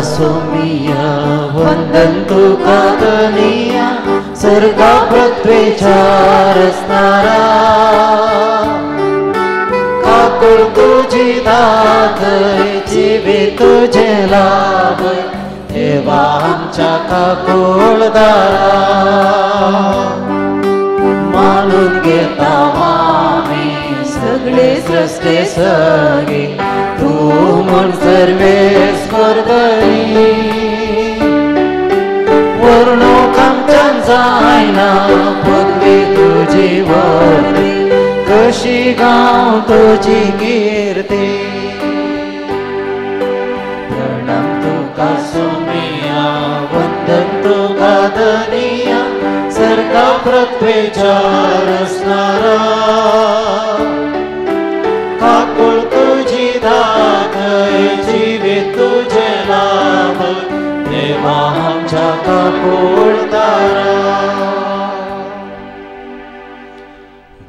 सोमिया, वंदन तुका धनिया, सर्गा पृथ्वेच्या रचणारा. काकूळ तुजी दाखय, जिवीत तुझें लाभय, देवा आमच्या काकूळ दारा. मानून घेता आमी सगळे सृश्टे सगळी, तूं म्हूण सर्वेस्पर धनी. वर्णूक आमच्यान जायना पदवी तुजी व्हडली, कशी गांव तुजी किर्ती. प्रणाम तुका सोमिया, वंदन तुका धनिया, सर्गा पृथ्वेच्या रचणारा. काकूळ तुजी दाखय, जिवीत तुझें लाभय, देवा आमच्या काकूळ दारा.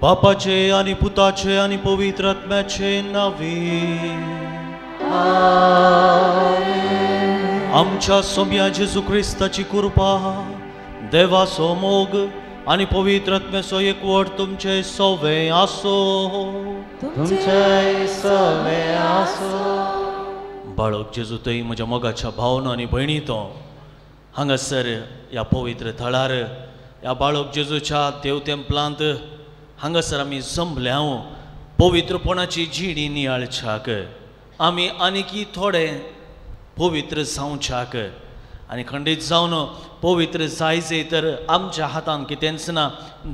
बापाचे आनी पुताचे आनी पवित्र आत्म्याचे नांवे. आमच्या सोम्या जेजू क्रिस्ताची कृपा, देवाचो मोग आनी पवित्र आत्म्याचो एकवट तुमचे सवे आसो. तुमचे सवे आसो. बाळक जेजू थंय म्हज्या मोगाच्या भावना आनी भयणी तो हांगासर ह्या पवित्र थळार ह्या बाळक जेजूच्या देव तेंपलांत हांगासर आमी जमल्या पवित्रपणाची जिणी नियाळच्याक, आमी आनीकी थोडे पवित्र जावच्याक आनी खंडीत जावन पवित्र जाय जाय तर आमच्या हातान कितेंच ना,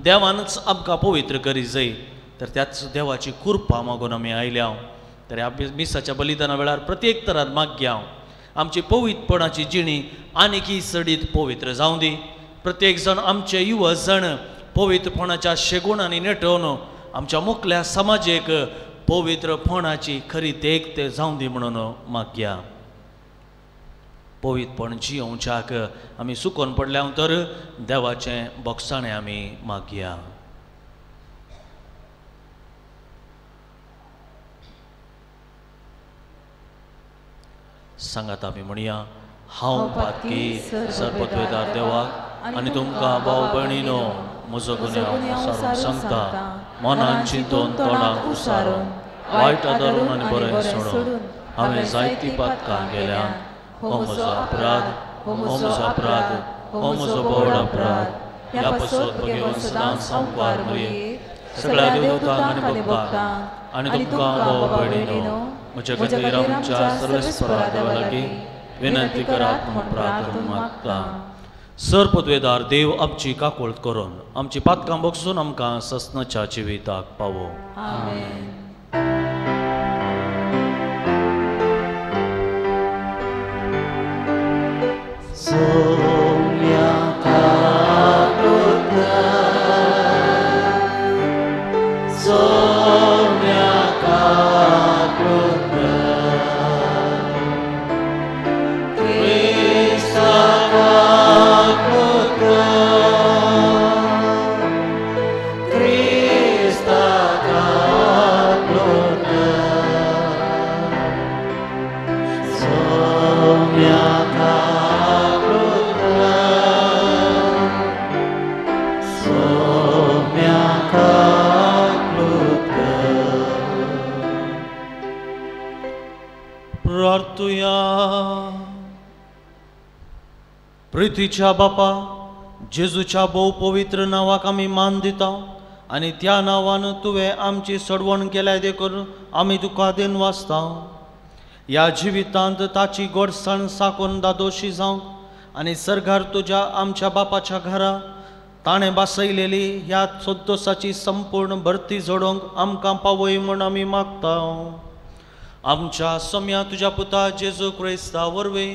देवानच आमकां पवित्र करी जाय. तर त्याच देवाची कृपा मागून आमी आयल्या. तर ह्या मिसाच्या बलिदाना वेळार प्रत्येक तरान मागया आमची पवित्रपणाची जिणी आनीकी चडीत पवित्र जावं दी. प्रत्येक जाण आमचे युवा जण पवित्रपणाच्या शेगुणांनी नेटोवन आमच्या मुखल्या समाजेक पवित्रपणाची खरी देख ते जावं दी म्हणून मागया. पवित्रपण जियोवच्याक आमी सुकोन पडल्या तर देवाचें बोगसाणें आमी मागया. सांगात आमी म्हणया, हांव पातकी सर्वत्वेदार देवाक आनी तुमकां भाव भयणीनो म्हजो गुन्यांव सारून सांगता, मनान चिंतून तोंडाक उसारून वायट आदारून आनी बरें सोडून हांवें जायतीं पातकां केल्यां. हो म्हजो अपराध, हो म्हजो अपराध, हो म्हजो व्हड अपराध. ह्या पासत घेवन सदांच संपार मरये सगळ्या देवदूतांक आनी भक्तांक आनी तुमकां भाव भयणीनो म्हज्या खातीर आमच्या सर्वेस्परा देवा लागीं विनंती करात म्हूण प्रार्थना मागता. सर पदवेदार देव आमची काकूळत करून आमची पातकां बगसून आमकां ससनाच्या जिविताक पावो. आमेन. सोम्या काकूळ, सोम्या काकूळ, क्रिस्ता काकूळ, क्रिस्ता काकूळ, सोम्या प्रार्थुया. प्रितीच्या बापा जेजूच्या भोव पवित्र नांवाक आमी मान दिता आनी त्या नांवान तुवें आमची सडवण केल्या देखून आमी तुका then वाचता. ह्या जिवितांत ताची गोडसाण साकून दादोशी जावंक आनी सरकार तुज्या आमच्या बापाच्या घरा ताणें बासयलेली ह्या संतोसाची संपूर्ण भरती जोडोवंक आमकां पावय म्हूण आमी मागता. आमच्या सोम्या तुज्या पुता जेजू क्रिस्ता वरवीं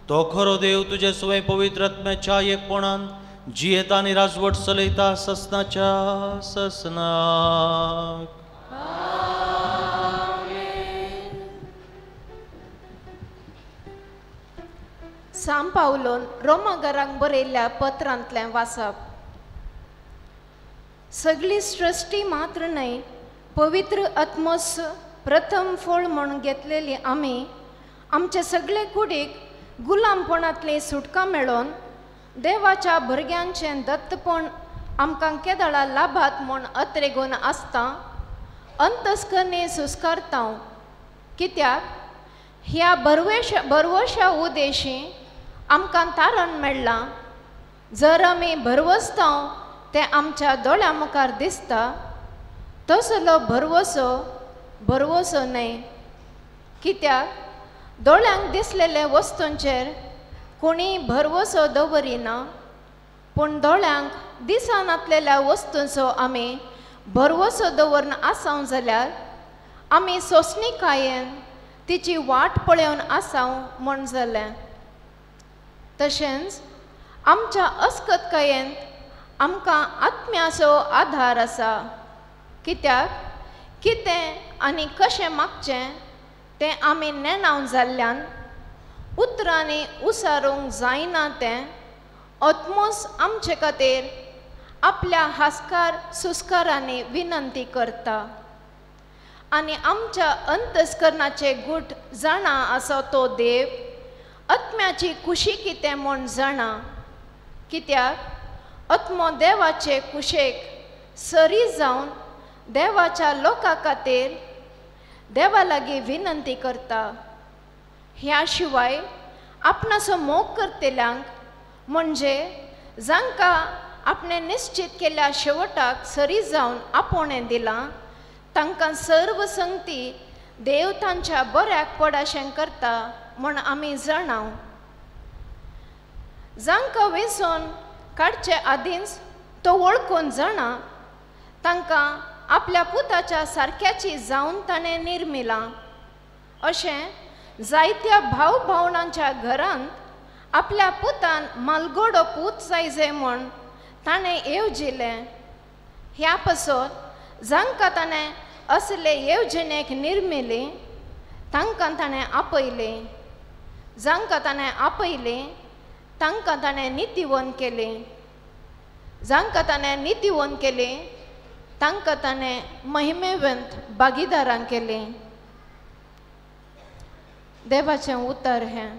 तो खरो देव तुजे सुवे पवित्र आत्म्याच्या एकपणान जियेता आनी राजवट चलयता ससनाच्या ससनाक. सांव पावलोन रोमागरांक बरयल्ल्या पत्रांतलें वाचप. सगळी सृश्टी मात्र न्हय पवित्र आत्मोस प्रथम फळ म्हूण घेतलेली आमी आमचे सगळे कुडीक गुलामपणांतली सुटका मेळोवन देवाच्या भुरग्यांचें दत्तपण आमकां केदळा लाभात म्हूण अत्रेगून आसता अंतस्करणी सुस्कारता. कित्याक ह्या भरवश्या उदेशी आमकां तारण मेळ्ळां. जर आमी भरवसता तें आमच्या दोळ्यां मुखार दिसता तसलो भरवसो भरवसो न्हय. कित्याक दोळ्यांक दिसलेले वस्तूंचेर कोणी भरवसो दवरिना, पूण दोळ्यांक दिसनातलेल्या वस्तूंचो आमी भरवसो दवरून आसाव जाल्यार आमी सोंसणीकायेन तिची वाट पळोवन आसाव म्हूण जालें. तशेंच आमच्या अस्कतकायेंत आमकां आत्म्याचो आधार आसा. कित्याक कितें आनी कशें मागचें तें आमी नेणाव जाल्ल्यान उतरांनी उसारूंक जायना तें आत्मोस आमचे खातीर आपल्या हास्कार सुस्कारांनी विनंती करता. आनी आमच्या अंतस्करणाचे गूट जाणा आसा तो देव आत्म्याची कुशी कितें म्हूण जाणा. कित्याक आत्मो देवाचे कुशेक सरी जावन देवाच्या लोकां खातीर देवा लागीं विनंती करता. ह्या शिवाय आपणाचो मोग करतल्यांक म्हणजे जांकां आपणें निश्चित केल्ल्या शेवटाक सरी जावन आपोवणें दिलां तांकां सर्व संगती देव तांच्या बऱ्याक पडाशें करता म्हूण आमी जाणाव. जांकां वेंचून काडचे आदींच तो वळखून जाणा तांकां आपल्या पुताच्या सारक्याची जावन ताणें निर्मिलां. अशें जायत्या भाव भावणांच्या घरांत आपल्या पुतान मालगोडो पूत जायजे म्हूण ताणें येवजिलें. ह्या पासत जांकां ताणें असले येवजणेक निर्मिली तांकां ताणें आपयलें. जांकां ताणें आपयलें तांकां ताणें नितीवंत केलें. जांकां ताणें नितीवंत केलें तांकां ताणें महिमेवंत भागीदारां केलें. देवाचें उतर हें.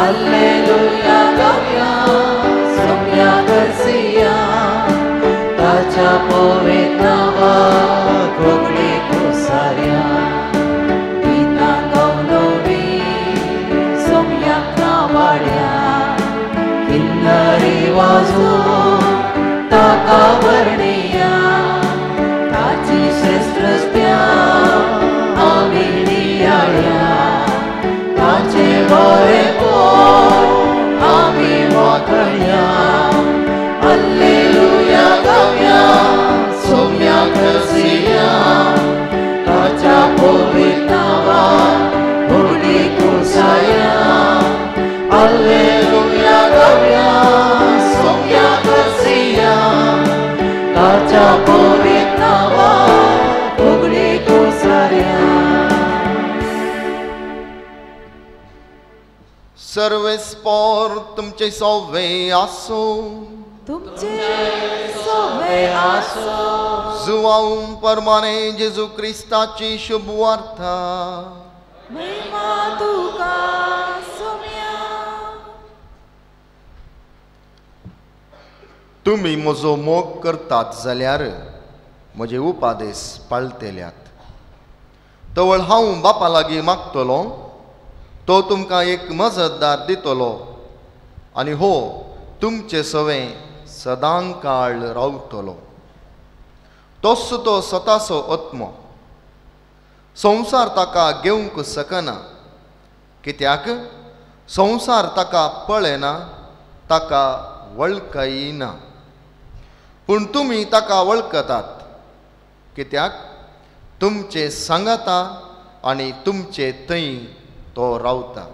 Alleluia, Gavia. ताच्या पवित्र नांवाक होगडी कुसाऱ्या पिता गौनवी सोम्याक नावाड्या किन्नरी वाजून ताका वर्णिया ताची श्रेष्ठस्त्या आमी नियाळ्या ताचे बरेपण आमी वाखणया अल्लेलुया गावया सोम्याक हसिया ताच्या पवित्र नांवाक होगडी कुसाया अल्लेलुया गावया सोम्याक हसिया ताच्या पवित्र नांवाक होगडी कुसाया. सर्वेस्पोर तुमचे सवे आसो तुमचे सवे आसो. जुवाऊ परमाने जेजू क्रिस्ताची शुभ वार्ता. महिमा तुका सोम्या. तुमी म्हजो मोग करतात जाल्यार म्हजे उपादेश पाळटेल्यात. तवळ हांव बापा लागीं मागतलो तो तुमकां एक मजतदार दितलो आनी हो तुमचे सवें सदां काळ रावतलो. तोच तो स्वताचो आत्मो. संवसार ताका घेवंक शकना कित्याक संवसार ताका पळयना ताका वळखयना. पूण तुमी ताका वळखतात कित्याक तुमचे सांगाता आनी तुमचे थंय तो रावता.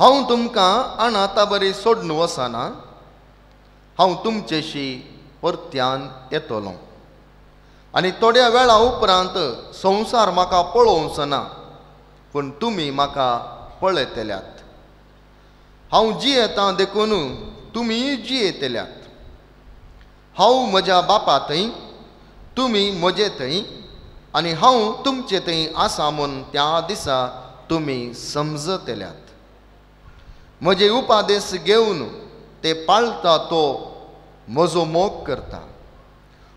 हांव तुमकां अनाथा बरी सोडून वचना हांव तुमचेशी परत्यान येतलो आनी थोड्या वेळा उपरांत संवसार म्हाका पळोवचो ना पूण तुमी म्हाका पळयतल्यात. हांव जियेतां देखून तुमीय जियेतल्यात. हांव म्हज्या बापा थंय तुमी म्हजे थंय आनी हांव तुमचे थंय आसा म्हूण त्या दिसा तुमी समजतल्यात. म्हजे उपादेश घेवन ते पाळटा तो म्हजो मोग करता.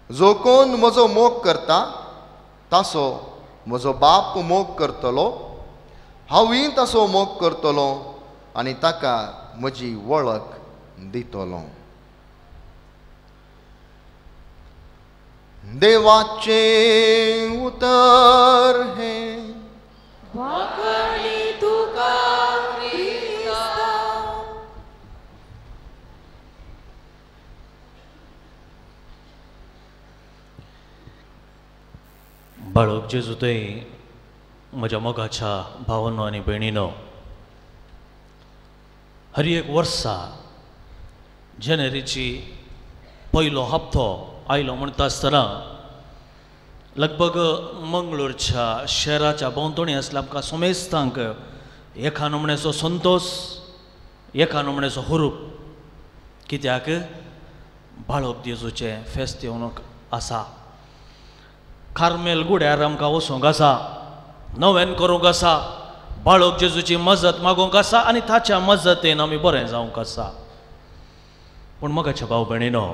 जो कोण म्हजो मोग करता तासो म्हजो बाप मोग करतलो हांवूय तासो मोग करतलो आनी ताका म्हजी वळख दितलो. देवाचें उतर हें. वाखणी तुका क्रिस्ता. बाळक जेजू थंय म्हज्या मोगाच्या भावानो आनी भयणीनो, हर एक वर्सा जानेवारीची पयलो हप्तो आयलो म्हणटा आसतना लगभग मंगळूरच्या शहराच्या भोंवतणी आसल्या आमकां सोमेस्तांक एका नमण्याचो संतोश एका नमण्याचो हुरूप कित्याक बाळक जेजूचें फेस्त येवंक आसा. कार्मेल गुड्यार आमकां वचूंक आसा नव्यान करूंक आसा बाळक जेजूची मजत मागूंक आसा आनी ताच्या मजतीन आमी बरें जावंक आसा. पूण मोगाच्या भाव भयणीनो,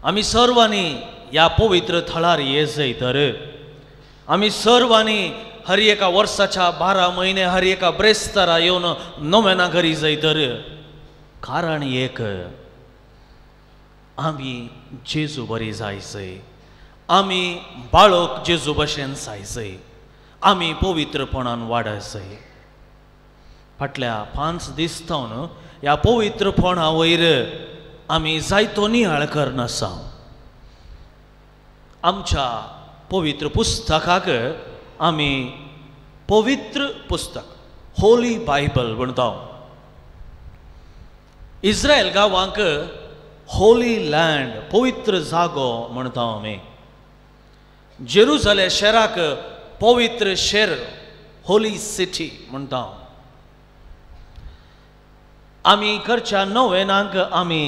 आमी सर्वांनी ह्या पवित्र थळार ये जय तर आमी सर्वांनी हर एका वर्साच्या 12 म्हयने हर एका ब्रेस्तारा येवन नव्याना घरी जय तर कारण एक आमी जेजू बरी जाय जय आमी बाळक जेजू भशेन जाय जय आमी पवित्रपणान वाडय. फाटल्या 5 दीस जावन ह्या पवित्रपणा वयर आमी जायतो नियाळ करनासा. आमच्या पवित्र पुस्तकाक आमी पवित्र पुस्तक होली बायबल म्हणटा. इस्रायल गांवांक होली लँड पवित्र जागो म्हणटा आमी. जेरुजाले शहराक पवित्र शहर होली सिटी म्हणटा. आमी करच्या नवेनांक आमी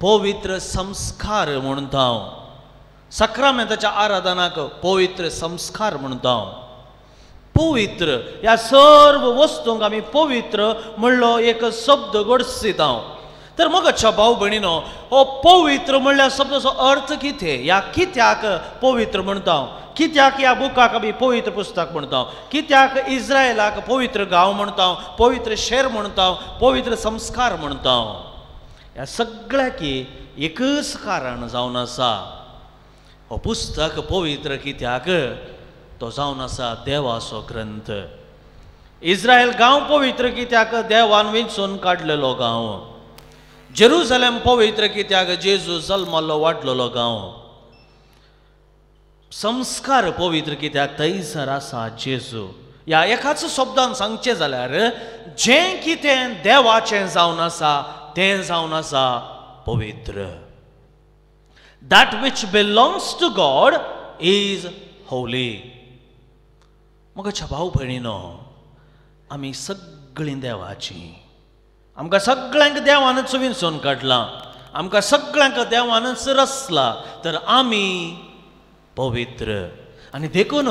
पवित्र संस्कार म्हणटा. साक्रामेंताच्या आराधनाक पवित्र संस्कार म्हणटा. पवित्र ह्या सर्व वस्तूंक आमी पवित्र म्हणलो एक शब्द गोडसिता. तर मगाच्या भाव भयणीनो, हो पवित्र म्हणल्यार शब्दाचो अर्थ कितें, ह्या कित्याक पवित्र म्हणटा, कित्याक ह्या बुकाक आमी पवित्र पुस्तक म्हणटा, कित्याक इस्रायलाक पवित्र गांव म्हणटा, पवित्र शेर म्हणटा, पवित्र संस्कार म्हणटा, ह्या सगळ्याकी एकच कारण जावन आसा, हो पुस्तक पवित्र कित्याक, तो जावन आसा देवाचो ग्रंथ। इस्रायल गांव पवित्र कित्याक, देवान विंचून काडलेलो गांव। जेरुजलेम पवित्र कित्याक, जेजू जल्मल्लो वाडलेलो गांव। संस्कार पवित्र कित्याक, थंयसर आसा जेजू। ह्या एकाच शब्दान सांगचें जाल्यार जें कितें देवाचें जावन आसा तें जावन आसा पवित्र। That which belongs to God is holy. मगाच्या भाव भयणीनो, आमी सगळीं देवाचीं, आमकां सगळ्यांक देवानच विंचून काडलां, आमकां सगळ्यांक देवानच रचला, तर आमी पवित्र। आनी देखून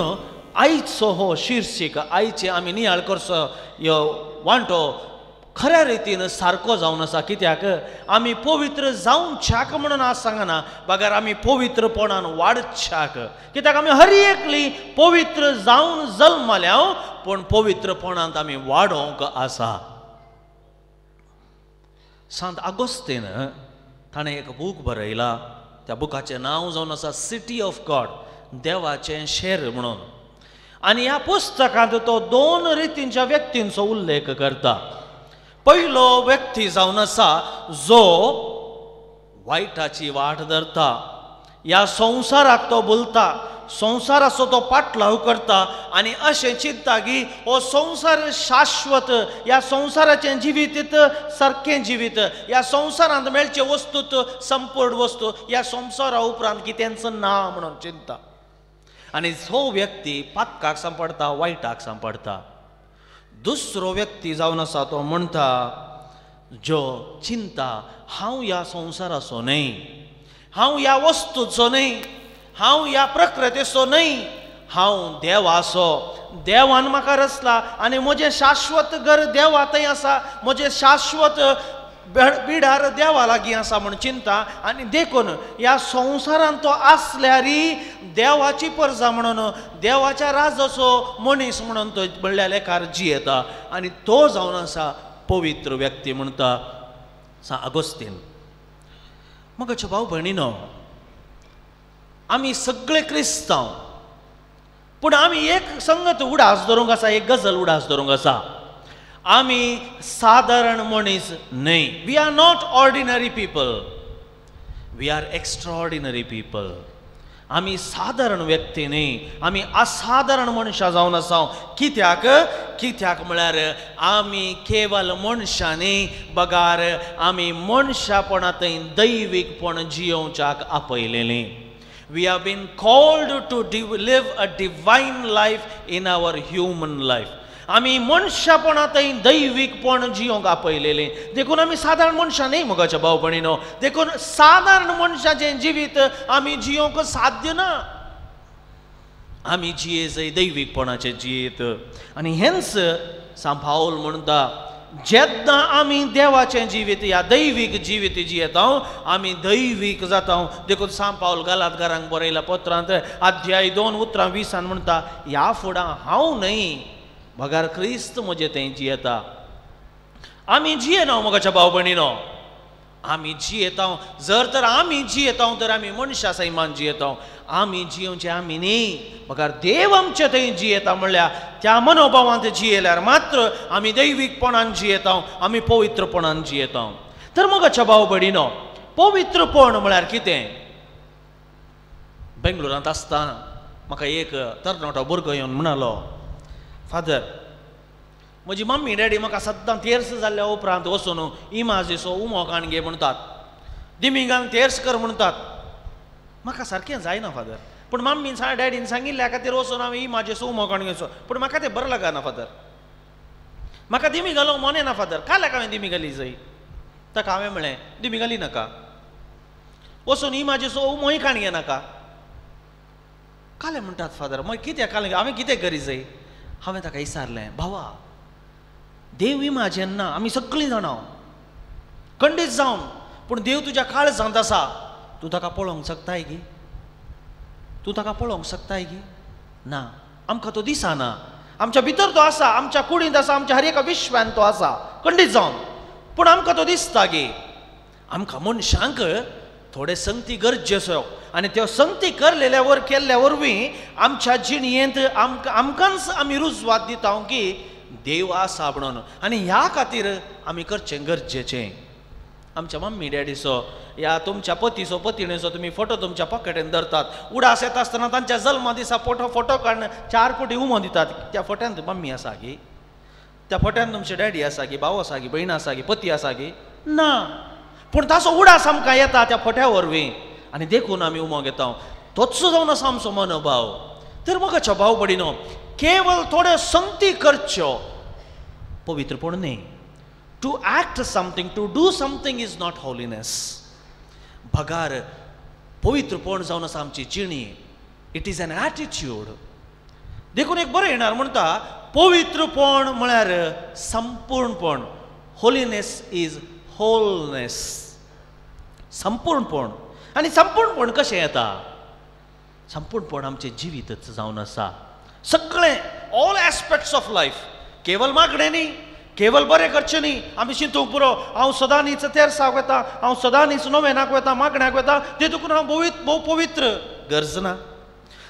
आयचो हो शीर्षिक, आयचे आमी नियाळ करचो ह्यो वांटो खऱ्या रितीन सारको जावन आसा। कित्याक आमी पवित्र जावच्याक म्हणून आज सांगना, बगर आमी पवित्रपणान वाडच्याक। कित्याक आमी हर एकली पवित्र जावन जल्मल्या, पूण पवित्रपणांत आमी वाडोवंक आसा। सांत आगोस्तीन ताणें एक बूक बरयला, त्या बुकाचें नांव जावन आसा सिटी ऑफ गॉड, देवाचें शेर म्हणून। आनी ह्या पुस्तकांत तो दोन रितींच्या व्यक्तींचो उल्लेख करता। पयलो व्यक्ती जावन आसा जो वायटाची वाट धरता, ह्या संवसाराक तो बोलता, संवसाराचो तो पाटलाव करता आनी अशें चिंता की हो संवसार शाश्वत, ह्या संवसाराचें जिवीत सारकें जिवीत, ह्या संवसारांत मेळचे वस्तूत संपूर्ण वस्तू, ह्या संवसारा उपरांत कितेंच ना म्हणून चिंता। आनी जो व्यक्ती पातकाक सांपडटा, वायटाक सांपडटा। दुसरो व्यक्ती जावन आसा तो म्हणटा जो चिंता हांव ह्या संवसाराचो न्हय, हांव ह्या वस्तूचो न्हय, हांव ह्या प्रकृतीचो न्हय, हांव देवाचो, देवान म्हाका रचला आनी म्हजें शाश्वत घर देवा थंय आसा, म्हजें शाश्वत बिडार देवा लागीं आसा म्हूण चिंता। आनी देखून ह्या संवसारांत तो आसल्यारी देवाची परजा म्हणून, देवाच्या राजाचो मनीस म्हणून तो म्हणल्या लेखार जियेता आनी तो जावन आसा पवित्र व्यक्ती म्हणटा सांत आगोस्तीन। मगाच्या भाव भयणीनो, आमी सगळे क्रिस्तांव, पूण आमी एक संगत उडास धरूंक आसा, एक गजल उडास धरूंक आसा, आमी सादारण मनीस न्हय। We are not ordinary people, we are extraordinary people. आमी सादारण व्यक्ती न्हय, आमी असादारण मनशां जावन आसा। कित्याक? कित्याक म्हळ्यार आमी केवल मनशां न्हय, बगार आमी मनशापणांत दैवीकपण जियोवच्याक आपयलेलीं। We have been called to live a divine life in our human life. आमी मनशापणांतय दैवीकपण जियोंक आपयलेलें, देखून आमी सादारण मनशां न्हय मगाच्या भाव भयणीनो। देखून सादारण मनशाचें जिवीत आमी जियोंक साध्य ना, आमी जिये दैवीकपणाचें जियेत। आनी हेंच सांत पावल म्हणटा, जेन्ना आमी देवाचें जिवीत ह्या दैवीक जिवीत जियेता आमी दैवीक जाता। देखून सांत पावल गालातकारांक बरयल्या पत्रांत अध्याय 2 उतरां 20 म्हणटा, ह्या फुडां हांव न्हय बगार क्रिस्त म्हजें थंय जियेता। आमी जियेना मगाच्या भाव भयणीनो, आमी जियेता। जर तर आमी जियेता तर आमी मनशा सैमान जियेता, आमी जियोवचें आमी न्ही, बगार देव आमचे थंय जियेता म्हणल्यार त्या मनोभावांत जियेल्यार मात्र आमी दैवीकपणान जियेता, आमी पवित्रपणान जियेता। तर मगाच्या भाव भयणीनो, पवित्रपण म्हळ्यार कितें? बेंगलोरांत आसतना म्हाका एक तरणाटो भुरगो येवन म्हणालो, फादर, म्हजी मम्मी डॅडी म्हाका सद्दां तेर्स जाल्ल्या उपरांत वचून इमाजीचो उमो काण घे म्हणटात, दिमिंगान तेर्स कर म्हणटात। म्हाका सारकें जायना फादर, पूण मम्मीन डॅडीन सांगिल्ल्या खातीर वचून हांव इमाजीचो उमो काण घेवचो, पूण म्हाका तें बरें लागना फादर, म्हाका दिमी घालूंक मोने ना फादर, काल्याक हांवें दिमी घाली जाय? ताका हांवें म्हळें, दिमी घाली नाका, वचून इमाजीचो उमोय काण घे नाका। कालें म्हणटात फादर, मागीर कित्याक कालें, हांवें कितें करी जाय? हांवें ताका विचारलें, भावा, देव इमाजेन ना, आमी सगळीं जाणां, खंडीत जावन. पूण देव तुज्या काळजांत आसा, तूं ताका पळोवंक शकताय गी? तूं ताका पळोवंक शकताय गी? ना, आमकां तो दिसना. आमच्या भितर तो आसा, आमच्या कुडींत आसा, आमच्या हर एका विश्वान तो आसा खंडीत जावन, पूण आमकां तो दिसता गी? आमकां मनशांक थोडे संगती गरजेचो आनी त्यो संगती करलेल्या वर केल्ल्या वरवीं आमच्या जिणयेंत आमकां आमकांच आमी रुजवात दिता की देव आसा म्हणून. आनी ह्या खातीर आमी करचें गरजेचें. आमच्या मम्मी डॅडीचो या तुमच्या पतीचो पतिणेचो तुमी फोटो तुमच्या पॉकेटीन धरतात, उडास येता आसतना तांच्या जल्मा दिसा फोटो फोटो काडून 4 कोटी उमो दितात. त्या फोट्यांत मम्मी आसा गी? त्या फोट्यांत तुमचे डॅडी आसा गी? भाव आसा गी? भयण आसा गी? पती आसा गी? ना. पूण ताचो उडास आमकां येता त्या फोट्या वरवीं आनी देखून आमी उमो घेता. तोच जावन आसा आमचो मनोभाव. तर म्हाका भाव भयणीनो, केवळ थोड्यो संगती करच्यो पवित्रपण न्ही. To act something, to do something is not holiness. बगार पवित्रपण जावन आसा आमची जिणी. It is an attitude. देखून एक बरें येणार म्हणटा, पवित्रपण म्हळ्यार संपूर्णपण. होलीनेस is wholeness, संपूर्णपण. आनी संपूर्णपण कशें येता? संपूर्णपण आमचें जिवीतच जावन आसा. सगळें, ऑल एस्पेक्ट्स ऑफ लायफ. केवल मागणें न्ही, केवल बरें करचें न्ही. आमी चिंतूंक पुरो, हांव सदां न्हीच तेरसाक वता, हांव सदां न्हीच नोवेनाक वता, मागण्याक वता, देखून हांव भोव पवित्र. गरज ना.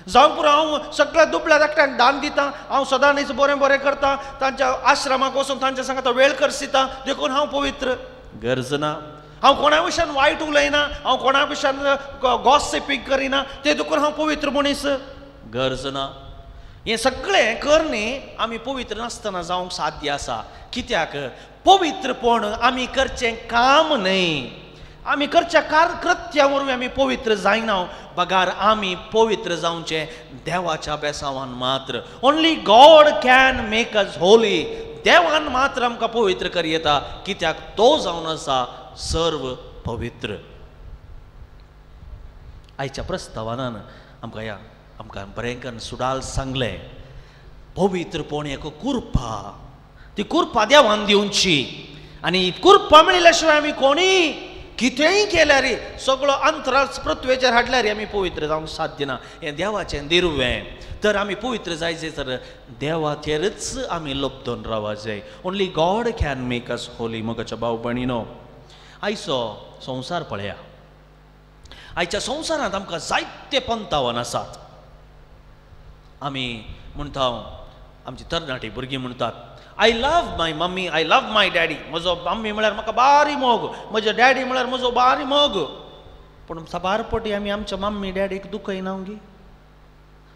जावंक पुरो, हांव सगळ्या दुबळ्या धाकट्यांक दान दितां, हांव सदां न्हीच बरें बरें करता, तांच्या आश्रमाक वचून तांच्या सांगाता वेळ करसिता, देखून हांव पवित्र. गरज ना. हांव कोणा विशयान वायट उलयना, हांव कोणा विशयान गॉसिपींग करिना, ते देखून हांव पवित्र मनीस. गरज ना. हें सगळें करणी आमी पवित्र नासतना जावंक साध्य आसा. कित्याक? पवित्रपण आमी करचें काम न्हय, आमी करच्या कृत्या वरवीं आमी पवित्र जायना, बगार आमी पवित्र जावचें देवाच्या बेसावान मात्र. Only God can make us holy. देवान मात्र आमकां पवित्र करयता, कित्याक तो जावन आसा सर्व पवित्र. आयच्या प्रस्तावानान आमकां ह्या आमकां बरें करून सुडाल सांगलें, पवित्रपण एक कुरपा, ती कुरपा देवान दिवची. आनी कुरपा मेळिल्ल्या शिवाय आमी कोणीय कितेंय केल्यार, सगळो अंतराळ पृथ्वेचेर हाडल्यार आमी पवित्र जावंक साध्य ना. हें देवाचें दिरवें. तर आमी पवित्र जायचे तर देवाचेरच आमी लब्दून रावा जाय. Only God can make us holy. मोगाच्या भाव भयणीनो, आयचो संवसार पळया. आयच्या संवसारांत आमकां जायते पंतावन आसात. आमी म्हणटा, आमची तरणाटी भुरगीं म्हणटात, I love my mummy, I love my daddy. म्हजो मम्मी म्हळ्यार म्हाका बारी मोग, म्हजो डॅडी म्हळ्यार म्हजो बारी मोग. पूण साबार पटी आमी आमच्या मम्मी डॅडीक दुखयना गी.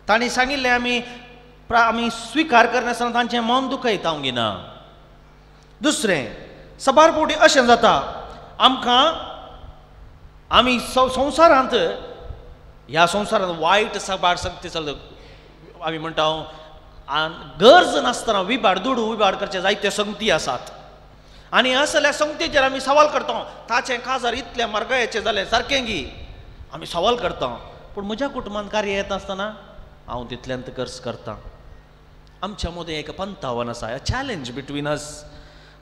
तांणी सांगिल्लें आमी आमी स्विकार करनासतना तांचें मन दुखयता गी ना. दुसरें, साबार पटी अशें जाता आमकां, आमी संवसारांत, ह्या संवसारांत वायट साबार शक्ती चलता. आमी म्हणटा गरज नासतना विबाड दुडू विबाड करचे जायते संगती आसात. आनी असल्या संगतीचेर आमी सवाल करता, ताचें काजार इतलें म्हारगायेचें जालें सारकें गी, आमी सवाल करता. पूण म्हज्या कुटुंबांत कार्य येता आसतना हांव तितल्यांत खर्च करता. आमच्या मदें एक पंतावन आसा, चॅलेंज बिटवीन अस.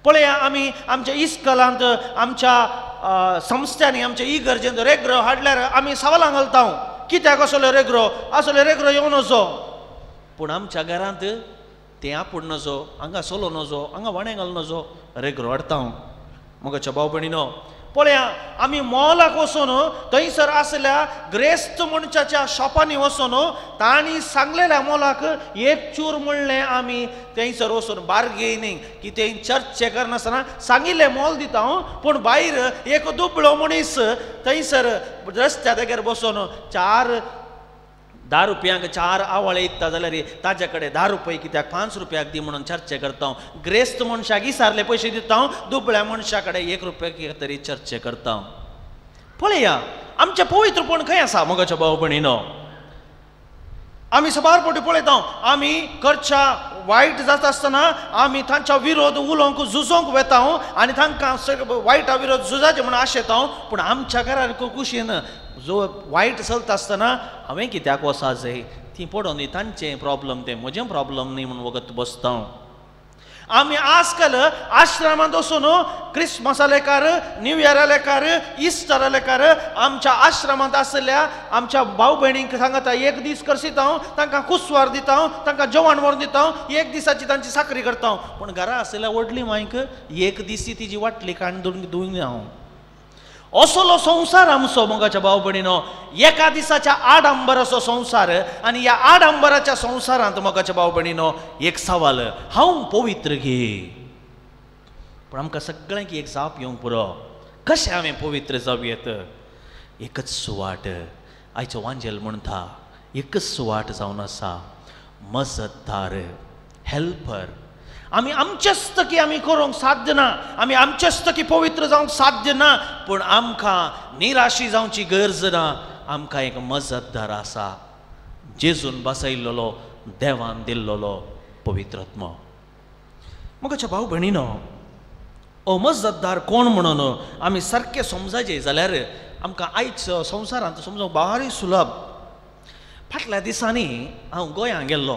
पळया, आमी आमच्या इस्कलांत, आमच्या संस्थ्यांनी, आमच्या इगर्जेंत रेग्रो हाडल्यार आमी सवालां घालता, कित्याक असलो रेग्रो, असलो रेग्रो येवन वचो. पूण आमच्या घरांत तें आपूण नजो, हांगा सोलो नजो, हांगा वाणें घाल नजो, रेग्रो हाडटा. मोगाच्या भाव भयणीनो, पळया, आमी मॉलाक वचून थंयसर आसल्या ग्रेस्त मनशाच्या शॉपांनी वचून तांणी सांगलेल्या मोलाक एक चूर म्हणलें आमी थंयसर वचून बार्गेनींग कितें चर्चे करनासतना सांगिल्लें मोल दिता हांव. पूण भायर एक दुबळो मनीस थंयसर रस्त्या देगेर बसून 4 10 रुपयांक 4 आवाळे इकता जाल्यार ताजे कडेन 10 रुपये कित्याक 5 रुपयाक दी म्हणून चर्चे करता हांव. ग्रेस्त मनशाक इसारले पयशे दिता हांव, दुबळ्या मनशा कडेन 1 रुपया तरी चर्चे करता हांव. पळया आमचें पवित्रपण खंय आसा मोगाच्या भाव भयणीनो. आमी साबार फावटी पळयता, आमी करच्या वायट जाता आसतना आमी तांच्या विरोध उलोवंक झुजोवंक वेता आनी तांकां वायटा विरोध झुजाचे म्हणून आशेता. पूण आमच्या घरार कुशीन जो वायट चलता आसतना हांवें कित्याक वचा जाय, ती पडोन न्ही, तांचें प्रॉब्लम तें म्हजें प्रॉब्लम न्ही म्हणून वगत बसता. आमी आजकाल आश्रमांत वचून क्रिसमसा लेखार, न्यू इयरा लेखार, इस्टरा लेखार आमच्या आश्रमांत आशिल्ल्या आमच्या भाव भयणींक सांगता एक दीस करसिता हांव, तांकां कुसवार दिता हांव, तांकां जेवण व्हरून दिता हांव, एक दिसाची तांची साकरी करता हांव. पूण घरा आशिल्ल्या व्हडली मांयक एक दीस तिजी वाटली काण धुवन हांव. असलो संवसार आमचो मोगाच्या भाव भयणीनो, एका दिसाच्या आडंबराचो संवसार. आनी ह्या आडंबराच्या संवसारांत मोगाच्या भाव भयणीनो एक सवाल, हांव पवित्र गे? पूण आमकां सगळ्यांक एक जाप येवंक पुरो, कशें हांवें पवित्र जावं येत? एकच सुवाट आयचो वांजेल म्हणटा, एकच सुवाट जावन आसा, मजतदार, हेल्पर. आमी आमचेच तकी आमी करूंक साध्य ना, आमी आमचेच तकी पवित्र जावंक साध्य ना, पूण आमकां निराशी जावची गरज ना. आमकां एक मजतदार आसा, जेजून बसयल्लो, देवान दिल्लो पवित्र आत्मो. मोगाच्या भाव भयणीनो, ओ मजतदार कोण म्हणून आमी सारकें समजायचें जाल्यार आमकां आयज संवसारांत समजूंक भारी सुलभ. फाटल्या दिसांनी हांव गोंयांत गेल्लो.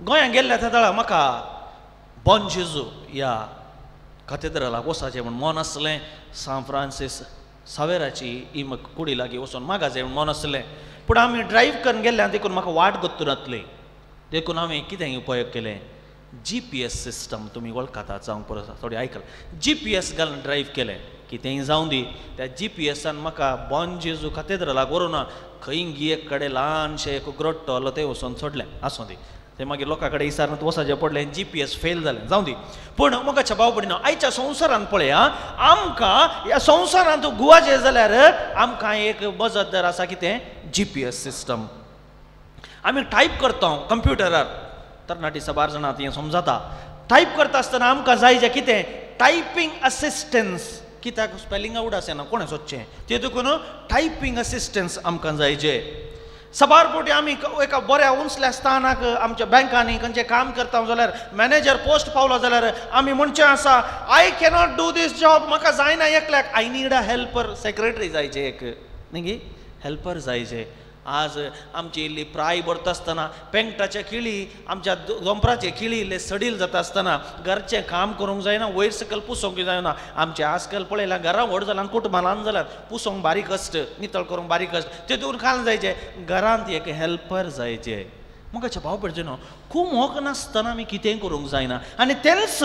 गोंयांत गेल्ल्या त्या वेळार म्हाका बॉन जेजू ह्या कातेद्रालाक वचपाचें म्हूण मन आसलें. सांत फ्रांसीस सावेराची ही कुडी लागीं वचून मागाचें म्हूण मन आसलें. पूण आमी ड्रायव्ह करून गेल्ल्यान देखून म्हाका वाट गोत्तू नासली. देखून हांवें कितें उपयोग केलें, जी पी एस सिस्टम तुमी वळखातात जावंक पुरो, थोडी आयकलां. जी पी एस घालून ड्रायव्ह केलें. कितेंय जावं दी, त्या जी पी एसान म्हाका बॉन जेजू कातेद्रालाक व्हरूं ना, खंय एक कडेन ल्हानशें एक ग्रोट्टो आसलो थंय वचून सोडलें. आसूं दी, ते मागीर लोकां कडेन विचारून वचपाचें पडलें, जी पी एस फेल जालें. जावं दी. पूण मोगाच्या भाव भयणीनो, आयच्या संवसारांत पळया, आमकां ह्या संवसारांत गुवाचें जाल्यार आमकां एक मजतदार आसा, कितें? जी पी एस सिस्टम. आमी टायप करता कंप्युटरार, तरणाटी साबार जाणां हें समजता. टायप करता आसतना आमकां जाय जें कितें? Typing assistance. कित्याक स्पेलिंग आवड आसना कोणें सोदचें, ते देखून टायपींग असिस्टन्स आमकां जाय जे. साबार फावटी आमी एका बऱ्या उंचल्या स्थानाक आमच्या बँकांनी खंयचें काम करता जाल्यार, मॅनेजर पोस्ट पावलो जाल्यार आमी म्हणचें आसा, I cannot do this job, म्हाका जायना एकल्याक, I need a helper. Secretary जायचे एक, न्ही गी, हेल्पर जायचे. आज आमची इल्ली प्राय भरता आसतना पेंटाचे खिळी, आमच्या दोंपराचे खिळी इल्ले सडील जाता आसतना घरचें काम करूंक जायना, वयर सकयल पुसोंक जायना. आमचें आजकाल पळयलां, घरां व्हड जालां, कुटुंबां ल्हान जाल्यात, पुसोंक बारीक कश्ट, नितळ करूंक बारीक कश्ट, तेतून खाल जायचे, घरांत एक हेल्पर जायचे. मोगाच्या भाव भयणीनो, कुमोक नासतना आमी कितेंय करूंक जायना. आनी तेंच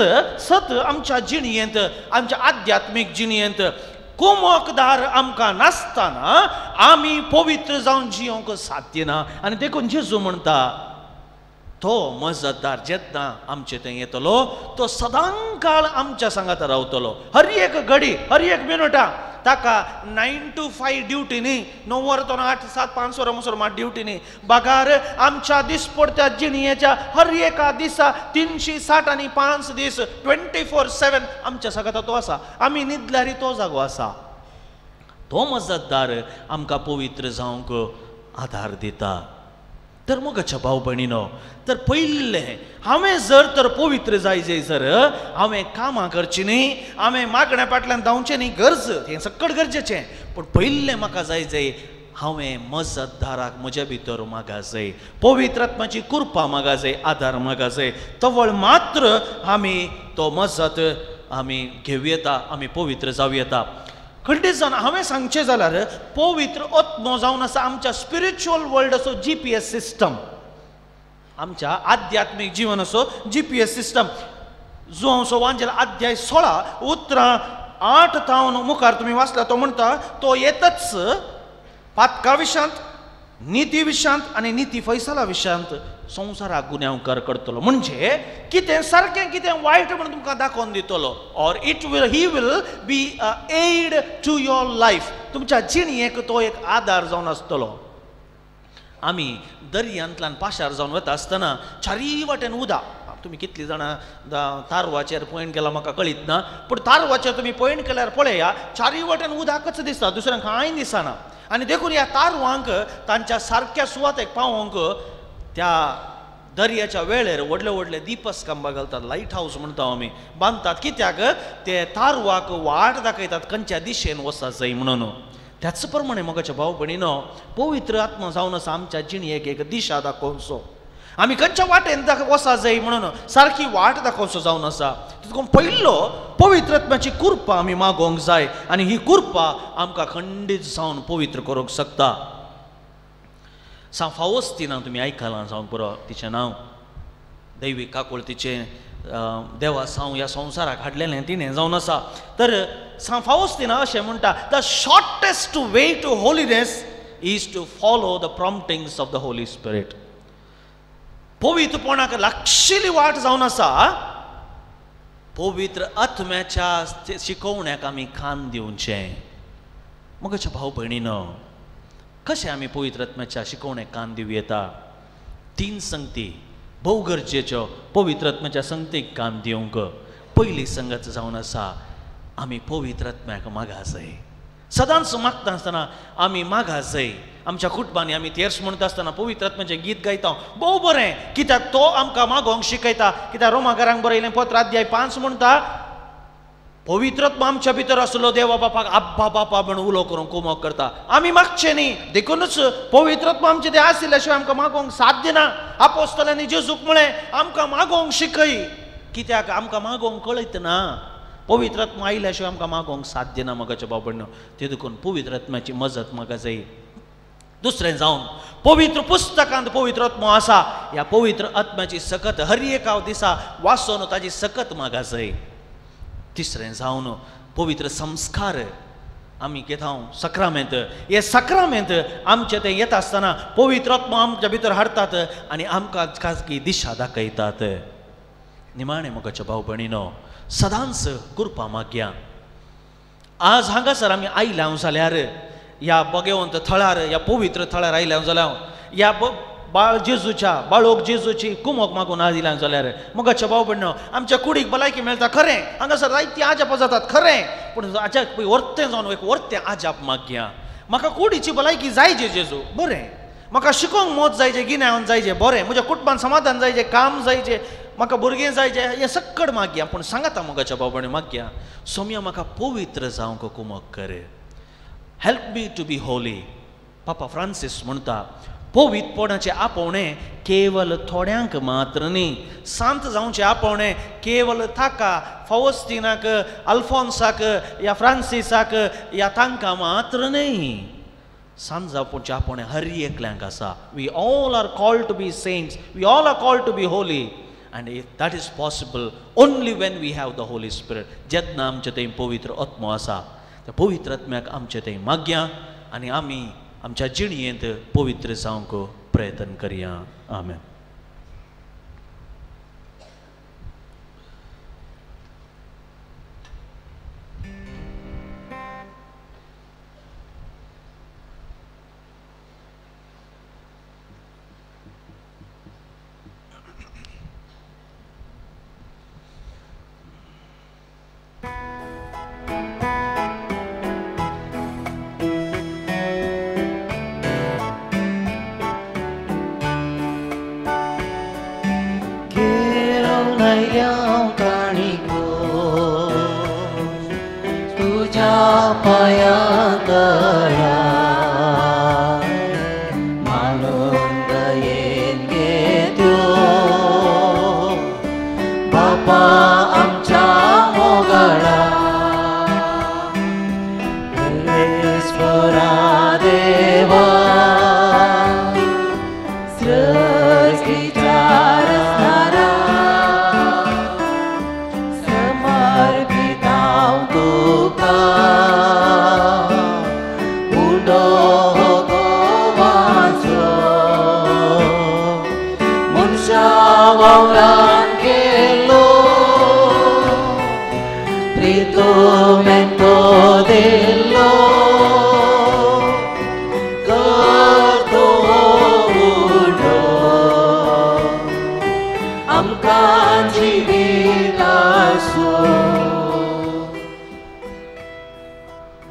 सत आमच्या जिणयेंत, आमच्या आध्यात्मीक जिणयेंत कुमोकदार आमकां नासतना आमी पवित्र जावन जियोंक साध्य ना. आनी देखून जेजू म्हणटा, तो मजतदार जेन्ना आमचे थंय येतलो तो सदांकाळ आमच्या सांगाता रावतलो. हर एक घडी, हर एक मिनटा ताका 9 to 5 duty न्ही, 9 वरां तो 8 7 5 वरां मसर मात ड्युटी न्ही, बगार आमच्या दिसपडत्या जिणयेच्या हर एका दिसा 360 आनी 5 दीस 24/7 आमच्या सांगाता तो आसा. आमी न्हिदल्यार तो जागो आसा. तो मजतदार आमकां पवित्र जावंक आदार दिता. तर मोगाच्या भाव भयणीनो, तर पयलें हांवें जर तर पवित्र जाय जर हांवें कामां करचीं न्ही, हांवें मागण्या फाटल्यान धांवचें न्ही, गरज हें सकट गरजेचें, पूण पयलें म्हाका जाय जाय हांवें मजतदाराक म्हज्या भितर मागा जाय, पवित्र आत्माची कृपा मागा जाय, आदार मागा जाय. तवळ मात्र आमी तो मजत आमी घेवं येता, आमी पवित्र जावं येता. खंडीत जावन हांवें सांगचें जाल्यार पवित्र आत्मो जावन आसा आमच्या स्पिरिच्युअल वर्ल्डाचो जी पी एस सिस्टम, आमच्या आध्यात्मीक जिवनाचो जी पी एस सिस्टम. जुवांव वांजेल अध्याय 16 उतरां 8 थावन मुखार तुमी वाचला, तो म्हणटा तो येतच पातका विशांत, निती विशांत आनी निती फैसला विशांत संवसाराक गुन्यांवकार करतलो. म्हणजे कितें सारकें कितें वायट म्हणून तुमकां दाखोवन दितलो. Or it will he will be a aid to your life. तुमच्या जिणयेक तो एक आदार जावन आसतलो. आमी दर्यांतल्यान पाशार जावन वता आसतना चारीय वाटेन उदक, तुमी कितलीं जाणां तारवाचेर पॉयंट केला म्हाका कळीत ना, पूण तारवाचेर तुमी पॉयंट केल्यार पळया चारीय वाटेन उदकच दिसता, दुसऱ्यांक कांय दिसना. आनी देखून ह्या तारवांक तांच्या सारक्या सुवातेक पावोवंक त्या दर्याच्या वेळेर व्हडले व्हडले दीपस्तंभ घालतात, लायट हावस म्हणटा आमी, बांदतात. कित्याक? ते तारवाक वाट दाखयतात खंयच्या दिशेन वचत जाय म्हणून. त्याच प्रमाणे मोगाच्या भाव भयणीनो, पवित्र आत्मा जावन आसा आमच्या जिणयेक एक दिशा दाखोवचो. आमी खंयच्या वाटेन वसा जाय म्हणून सारकी वाट दाखोवचो जावन आसा. तितून पयलो पवित्र आत्म्याची कृपा आमी मागोवंक जाय आनी ही कृपा आमकां खंडीत जावन पवित्र करूंक शकता. सांव फावस्तिना तुमी आयकलां जावंक पुरो तिचें नांव, दैवी काकुळतीचें देवा सांव ह्या संवसाराक हाडलेलें तिणें जावन आसा. तर सांव फावस्तिना अशें म्हणटा, the shortest way to holiness is to follow the promptings of the Holy Spirit. पवित्रपणाक लागशिल्ली वाट जावन आसा पवित्र आत्म्याच्या शिकोवण्याक आमी कान दिवचें. मगच्या भाव भयणीनो, कशें आमी पवित्र आत्म्याच्या शिकोवण्याक कान दिवं येता? तीन संगती भोव गरजेच्यो पवित्र आत्म्याच्या संगतीक कान दिवंक. पयली संगत जावन आसा आमी पवित्र आत्म्याक मागा जाय. सदांच मागता आसतना आमी मागा जाय. आमच्या कुटुंबांनी आमी तेर्स म्हणटा आसतना पवित्र आत्म्याचें गीत गायता, भोव बरें, कित्याक तो आमकां मागोवंक शिकयता. कित्याक रोमाकारांक बरयलें पत्र अध्याय 5 म्हणटा, पवित्र आत्मा आमच्या भितर आसलो देवा बापाक आब्बा बापा म्हण उलो करूंक कुमक करता. आमी मागचें न्ही, देखूनच पवित्र आत्मा आमचे ते आशिल्ल्या शिवाय आमकां मागोवंक साध्य ना. आपोस्तलांनी जेजूक म्हळें आमकां मागोवंक शिकय, कित्याक आमकां मागोवंक कळयत ना. पवित्र आत्मा आयल्या शिवाय आमकां मागोवंक साध्य ना मगाच्या बाबडनो. ते देखून पवित्र आत्म्याची मजत म्हाका जाय. दुसरें जावन पवित्र पुस्तकांत पवित्र आत्मो आसा, ह्या पवित्र आत्म्याची सकत हर एका दिसा वाचून ताजी सकत म्हाका जाय. तिसरें जावन पवित्र संस्कार आमी घेता सक्रामेंत, हे सक्रामेंत आमचे ते येता आसतना पवित्र आत्मो आमच्या भितर हाडटात आनी आमकां खाजगी दिशा दाखयतात. निमाणें म्हज्या भाव भयणीनो, सदांच कृपा मागया. आज हांगासर आमी आयल्या जाल्यार ह्या बगेवंत थळार, ह्या पवित्र थळार आयल्या जाल्यार, ह्या बाळ जेजूच्या बाळोक जेजूची कुमोक मागून आयल्या जाल्यार मगाच्या भाव भयणीनो आमच्या कुडीक भलायकी मेळटा खरें, हांगासर जायतीं आजापां जातात खरें, पूण आजाप वर्तें जावन एक वर्तें आजाप मागया. म्हाका कुडीची भलायकी जाय जे जेजू, बरें, म्हाका शिकोवंक मत जाय जे, गिन्यान जाय जे, बरें, म्हज्या कुटुंबान समाधान जाय जे, काम जाय जे, म्हाका भुरगें जाय जे, हें सक्कड मागया. पूण सांगाता मगाच्या भाव भयणी मागया, सोम्या म्हाका पवित्र जावंक कुमक कर, help me to be holy. Papa Francis म्हणटा, पवित्रपणाचें आपोवणें केवल थोड्यांक मात्र न्ही, सांत जावचें आपोवणें केवल ताका फावस्तिनाक, अल्फोन्साक या फ्रांसिसाक या तांकां मात्र न्ही. सांत जावपाचें आपोवणें हर एकल्यांक आसा. We all are called to be saints, we all are called to be holy, and that is possible only when we have the Holy Spirit. जेन्ना आमचे थंय पवित्र आत्मो आसा त्या पवित्र आत्म्याक आमचे थंय मागया आनी आमी आमच्या जिणयेंत पवित्र जावंक प्रयत्न करया. आमेन.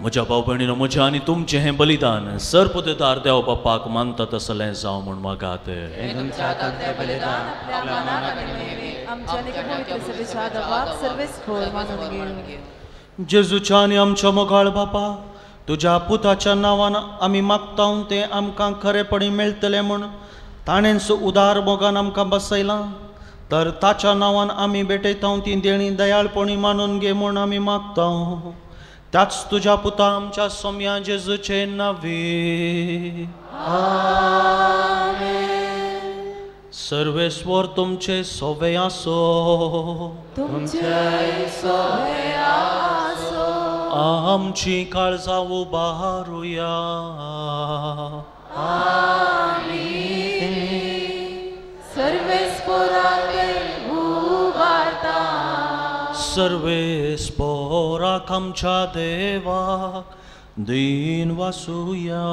म्हज्या भाव भयणीनो, म्हजें आनी तुमचें हें बलिदान सरपदेदार देव बापाक मानता तसलें जावं म्हूण मागात. जेजूच्या आनी आमच्या मोगाळ बापा, तुज्या पुताच्या नांवान आमी मागता तें आमकां खरेपणी मेळटलें म्हूण ताणेंच उदार मोगान आमकां बसयलां तर ताच्या नांवान आमी भेटयता ती देणी दयाळपणी मानून घे म्हूण आमी मागता. त्याच तुज्या पुता आमच्या सोम्या जेजूचे नांवे. सर्वेस्वर तुमचे सोवे आसो. तुमचे सोवे आसो. आमची काळजां उबारुया. आमी सर्वेस्पराक उबारता. सर्वेस्पराक आमच्या देवाक दीन वासुया.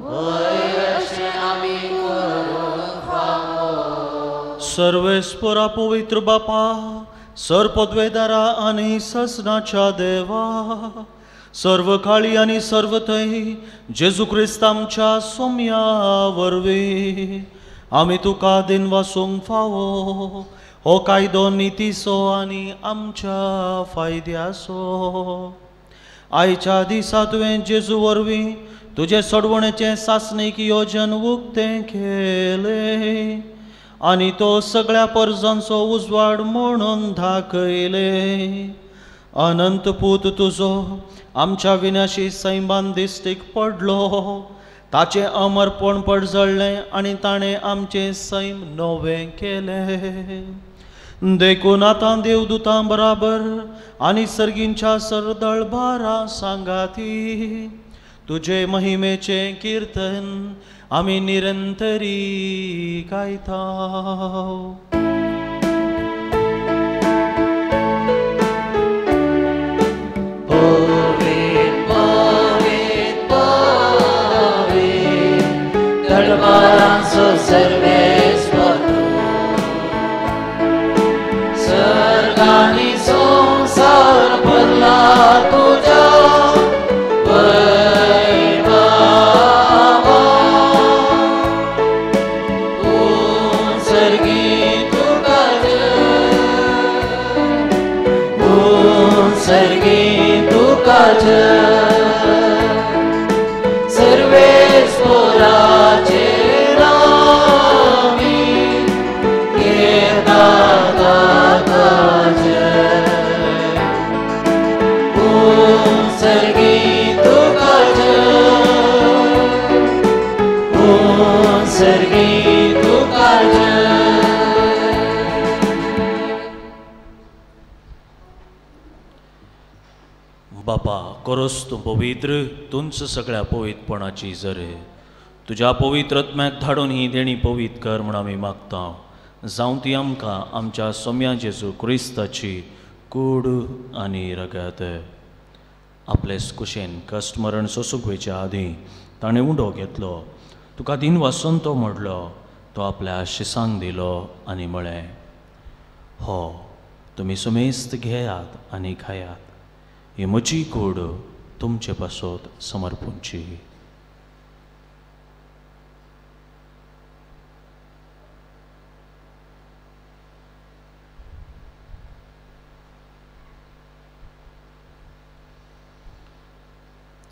वय अशें आमी करूंक फावो. सर्वेस्परा पवित्र बापा, सर पदवेदारा आनी ससनाच्या देवा, सर्व काळी आनी सर्व थंय जेजू क्रिस्त आमच्या सोम्या वरवीं आमी तुका दिन वासूंक फावो. हो कायदो नितीचो आनी आमच्या फायद्याचो. आयच्या दिसा तुवें जेजू वरवीं तुजें सोडवणेचें सासणीक योजन उक्तें केलें आनी तो सगळ्या परजांचो उजवाड म्हणून दाखयलें. अनंत पूत तुजो आमच्या विनाशी सैमान दिश्टीक पडलो, ताचें अमरपण पडजळ्ळें आनी ताणें आमचें सैम नवें केलें. देखून आतां देवदूतां बराबर आनी सर्गींच्या सरदळबारा सांगाती तुजे महिमेचें किर्तन आमी निरंतरी गायता. पवित्र पवित्र पवित्र दरबारांचो सर्वेस्पर तूं, सर्ग आनी संवसार भरला तुज्या वैभवान. सर्गी तुका जय, सर्गी तुका जय, सर्वेस्पराचे नामी घेता ताका जय. सर्गी तुका जय, सर्गी तुका जय. बापा करोस तूं पवित्र तुंच सगळ्या पवित्रपणाची जरे तुज्या पवित्र आत्म्याक धाडून ही देणी पवित्र कर म्हूण आमी मागता. जावं ती आमकां आमच्या सोम्या जेजू क्रिस्ताची कूड आनी रगत. आपले कुशेन कश्ट मरण सोसूंक वयच्या आदीं ताणें उंडो घेतलो, तुका दिन वासून तो म्हणलो, तो आपल्या शिसांक दिलो आनी म्हळें, हो तुमी सुमेस्त घेयात आनी खायात, ही म्हजी कूड तुमचे पासत समर्पूंची.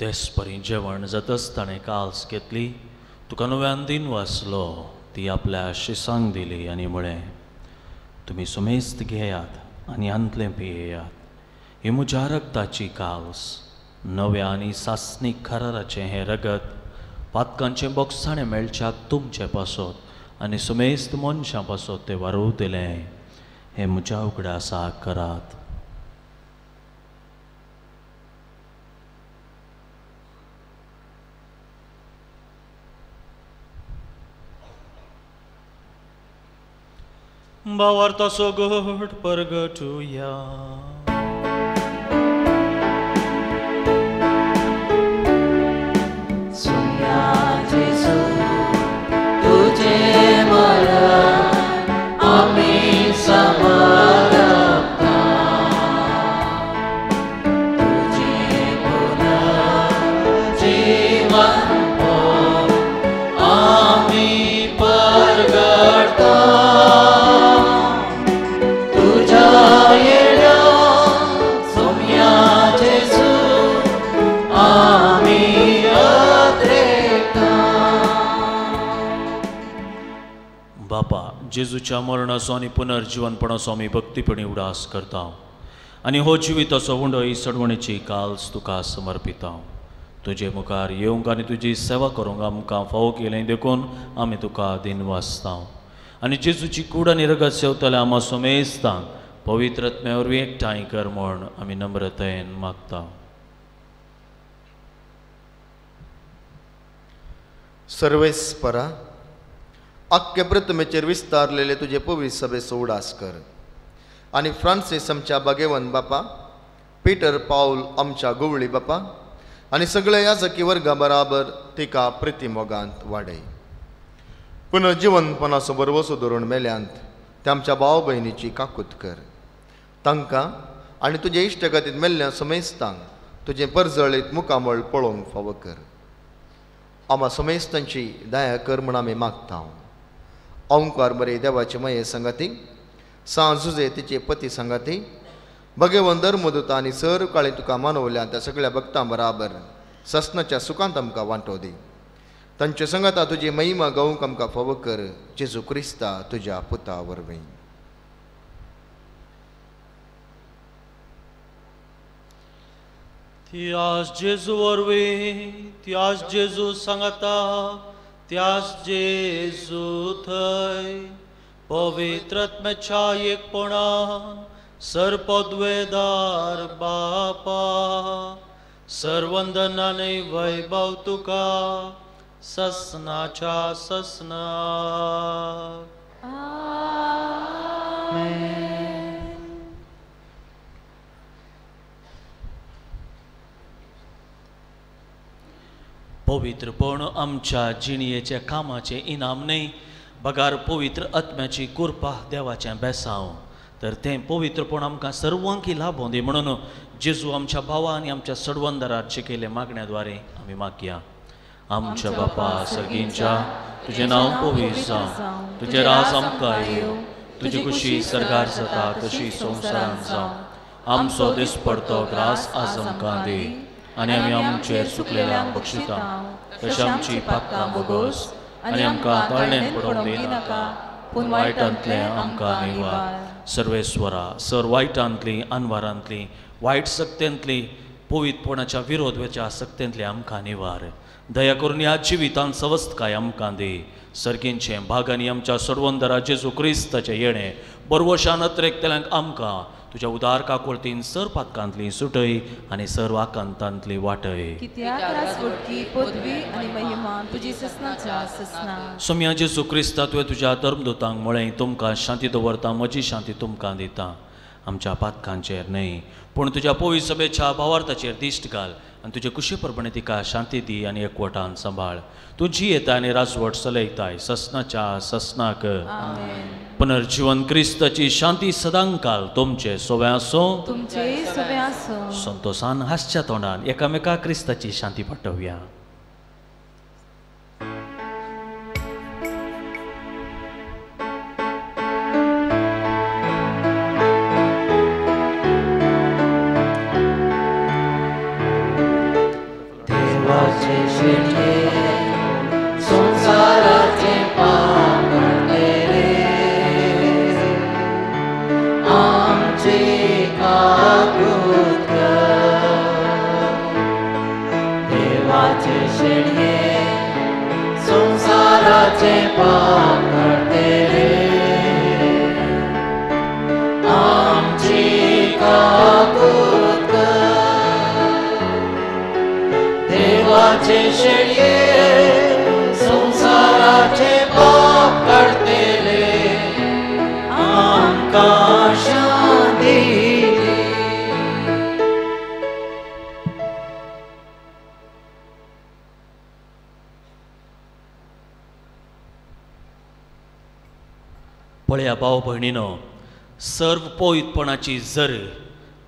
तेच परी जेवण जातच ताणें काल्स घेतली, तुका नव्यान दिन वाचलो, ती आपल्या शिसांक दिली आनी म्हळें, तुमी सुमेस्त घेयात आनी आंतलें पियेयात, ही म्हज्या रगताची काल्स, नव्या आनी सासणीक कराराचें हें रगत पातकांचें बोगसाणें मेळच्याक तुमचे पासत आनी सुमेस्त मनशां पासत तें वारवतलें, हें म्हज्या उगडासाक करात. भावार्थाचो घट परगटुया. सोम्या जेजू तुजें मरण आमी समर्पता, तुजें पुनर्जीवन आमी परगटता, तुज्या येण्या जेजूच्या मरणाचो आनी पुनर्जिवनपणाचो आमी भक्तीपणी उडास करता आनी हो जिविताचो उंडो ही सडवणेची काल्स तुका समर्पिता. तुजे मुखार येवंक आनी तुजी सेवा करूंक आमकां फावो केलें देखून आमी तुका दिनवासता आनी जेजूची कूड आनी रगत सेवतल्या आमा समेस्तांक पवित्र आत्म्या वरवीं एकठांय कर म्हूण आमी नम्रतायेन मागता. सर्वेस्परा आख्खे प्रतिमेचेर विस्तारलेले तुजे पवित्र सभेचो उडास कर आनी फ्रांसीस आमच्या बागेवन बापा, पीटर पावल आमच्या गोवळी बापा आनी सगळ्या याजकी वर्गा बराबर तिका प्रितीमोगांत वाडय. पुनर्जिवनपणाचो बरवसो धरून मेल्यांत ते आमच्या भाव भयणीची काकूत कर. तांकां आनी तुजे इश्टगतींत मेल्ल्या समेस्तांक तुजें परजळीत मुखामळ पळोवंक फावो कर. आमा समेस्तांची दया कर म्हूण आमी मागता. ओंकार बरे देवाचे मये संगाती, सांव जुजे तिचे पती संगाती, भगवंत धर्मदूत आनी सर काळी तुका मानवल्या त्या सगळ्या भक्तां बराबर ससनाच्या सुखांत आमकां वांटो दी. तांचे संगाता तुजी महिमा गावंक आमकां फावो कर, जेजू क्रिस्ता तुज्या पुता वरवीं. त्यास जेजू वरवीं, त्यास जेजू सांगाता, त्यास जेजू थंय पवित्र आत्म्याच्या एकपणान सर्पद्वेदार बापा सर्वंदनाने वैभव तुका ससनाच्या ससना. पवित्रपण आमच्या जिणयेच्या कामाचें इनाम न्हय, बगार पवित्र आत्म्याची कृपा देवाचें बेसांव. तर तें पवित्रपण आमकां सर्वांकी लाभों दी म्हणून जेजू आमच्या भावा आनी आमच्या सडवंदरार शिकयल्ल्या मागण्या द्वारे आमी मागया. आमच्या बापा सर्गींच्या, तुजें नांव पवित्र जावं, तुजें राज आमकां येवं, तुजी खुशी सर्गार जाता तशी संवसारांत जावं. आमचो दिसपडतो ग्रास आज आमकां दी आनी आमी आमचेर चुकलेल्यांक बक्षिता तशें आमची पातकां बोगोस आनी आमकां ताळणेन पडोवंक दिनाका, पूण वायटांतलें आमकां निवार. सर्वेस्वरा, सर वायटांतली, अनवारांतली, वायट सक्तेंतली, पवित्रपणाच्या विरोध वेच्या सक्तेंतली आमकां निवार. दया करून ह्या जिवितांत सवस्तकाय आमकां दी. सर्गींचें भागांनी आमच्या सर्वंदरा जेजू क्रिस्ताचें येणें बरवशान अत्रेकतल्यांक आमकां तुज्या उदार काकुळतीन सर पातकांतली सुटय आनी सर्व आकांतांतली वाटय. सोम्या जेजू क्रिस्ता, तुवें तुज्या धर्मदूतांक म्हळें, तुमकां शांती दवरता, म्हजी शांती तुमकां दिता. आमच्या पातकांचेर न्हय पूण तुज्या पवित्र सभेच्या भावार्थाचेर दिश्ट घाल आनी तुजे कुशी प्रमाणे तिका शांती दी आनी एकवटान सांबाळ. तूं जियेता आनी राजवट चलयताय ससनाच्या ससनाक. पुनर्जीवन क्रिस्ताची शांती सदांकाल तुमचे सोवे आसूं, संतोषान हासच्या तोंडान एकामेका क्रिस्ताची शांती पाठोवया. पळया भाव भयणीनो, सर्व पवित्रपणाची जर,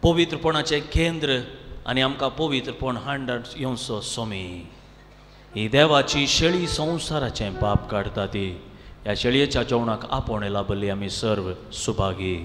पवित्रपणाचें केंद्र आनी आमकां पवित्रपण हांडण येवचो सोमी. ही देवाची शेळी संवसाराचें पाप काडटा ती ह्या शेळयेच्या जेवणाक आपोवणें लाभली आमी सर्व सुभागी.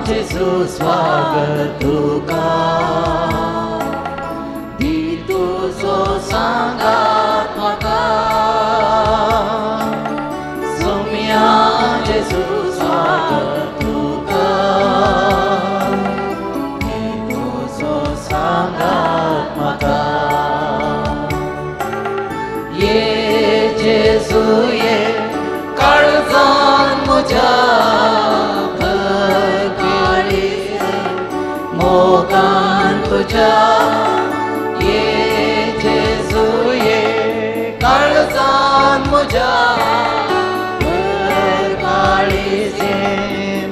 जेजू स्वागत तुका दी तुजो सांगात म्हाका सोम्या जेजू स्वागत तुका दी तुजो सांगात म्हाका ये जेजू ये काळजान म्हज्या मोगान तुझ्या ये जेजू ये काळजान म्हज्या काळीजे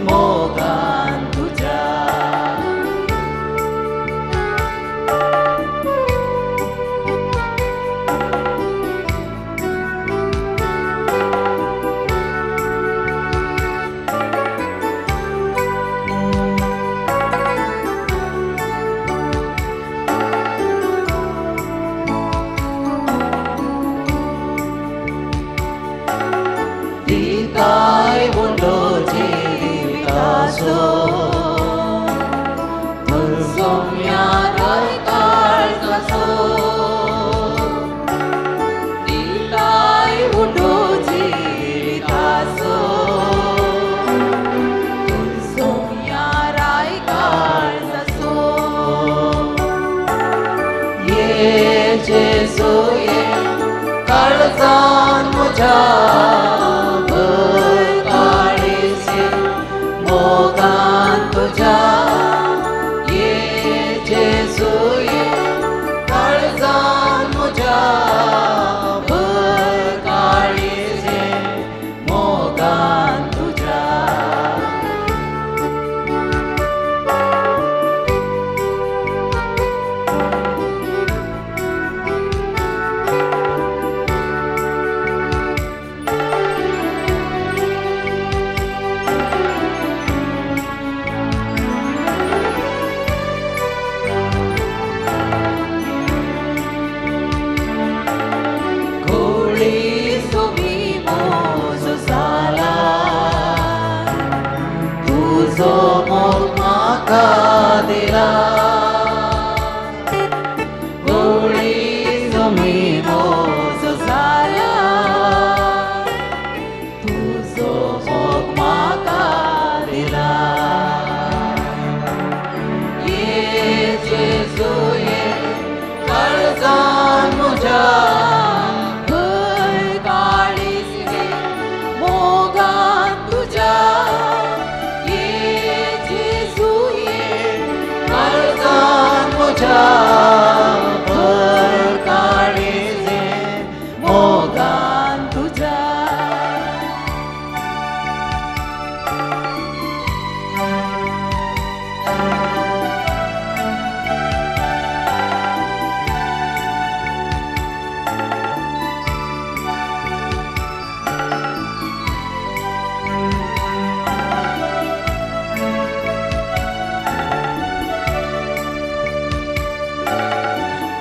मोगान तुझ्या दिताय उंडो जिविताचो सोम्या काळजाचो दिताय उंडो जिविताचो सोम्या काळजाचो ये जेजू ये काळजान म्हज्या ये जेजू ये काळजान म्हज्या भर काळीजे मोगान तुझ्या दिला गोळी सुमी मोज जाला तुजो मोग म्हाका दिला ये जेजू ये काळजान म्हज्या भर काळीज रे मोगान तुझ्या ये जेजू ये काळजान म्हज्या भर काळीजे मोगान तुझ्या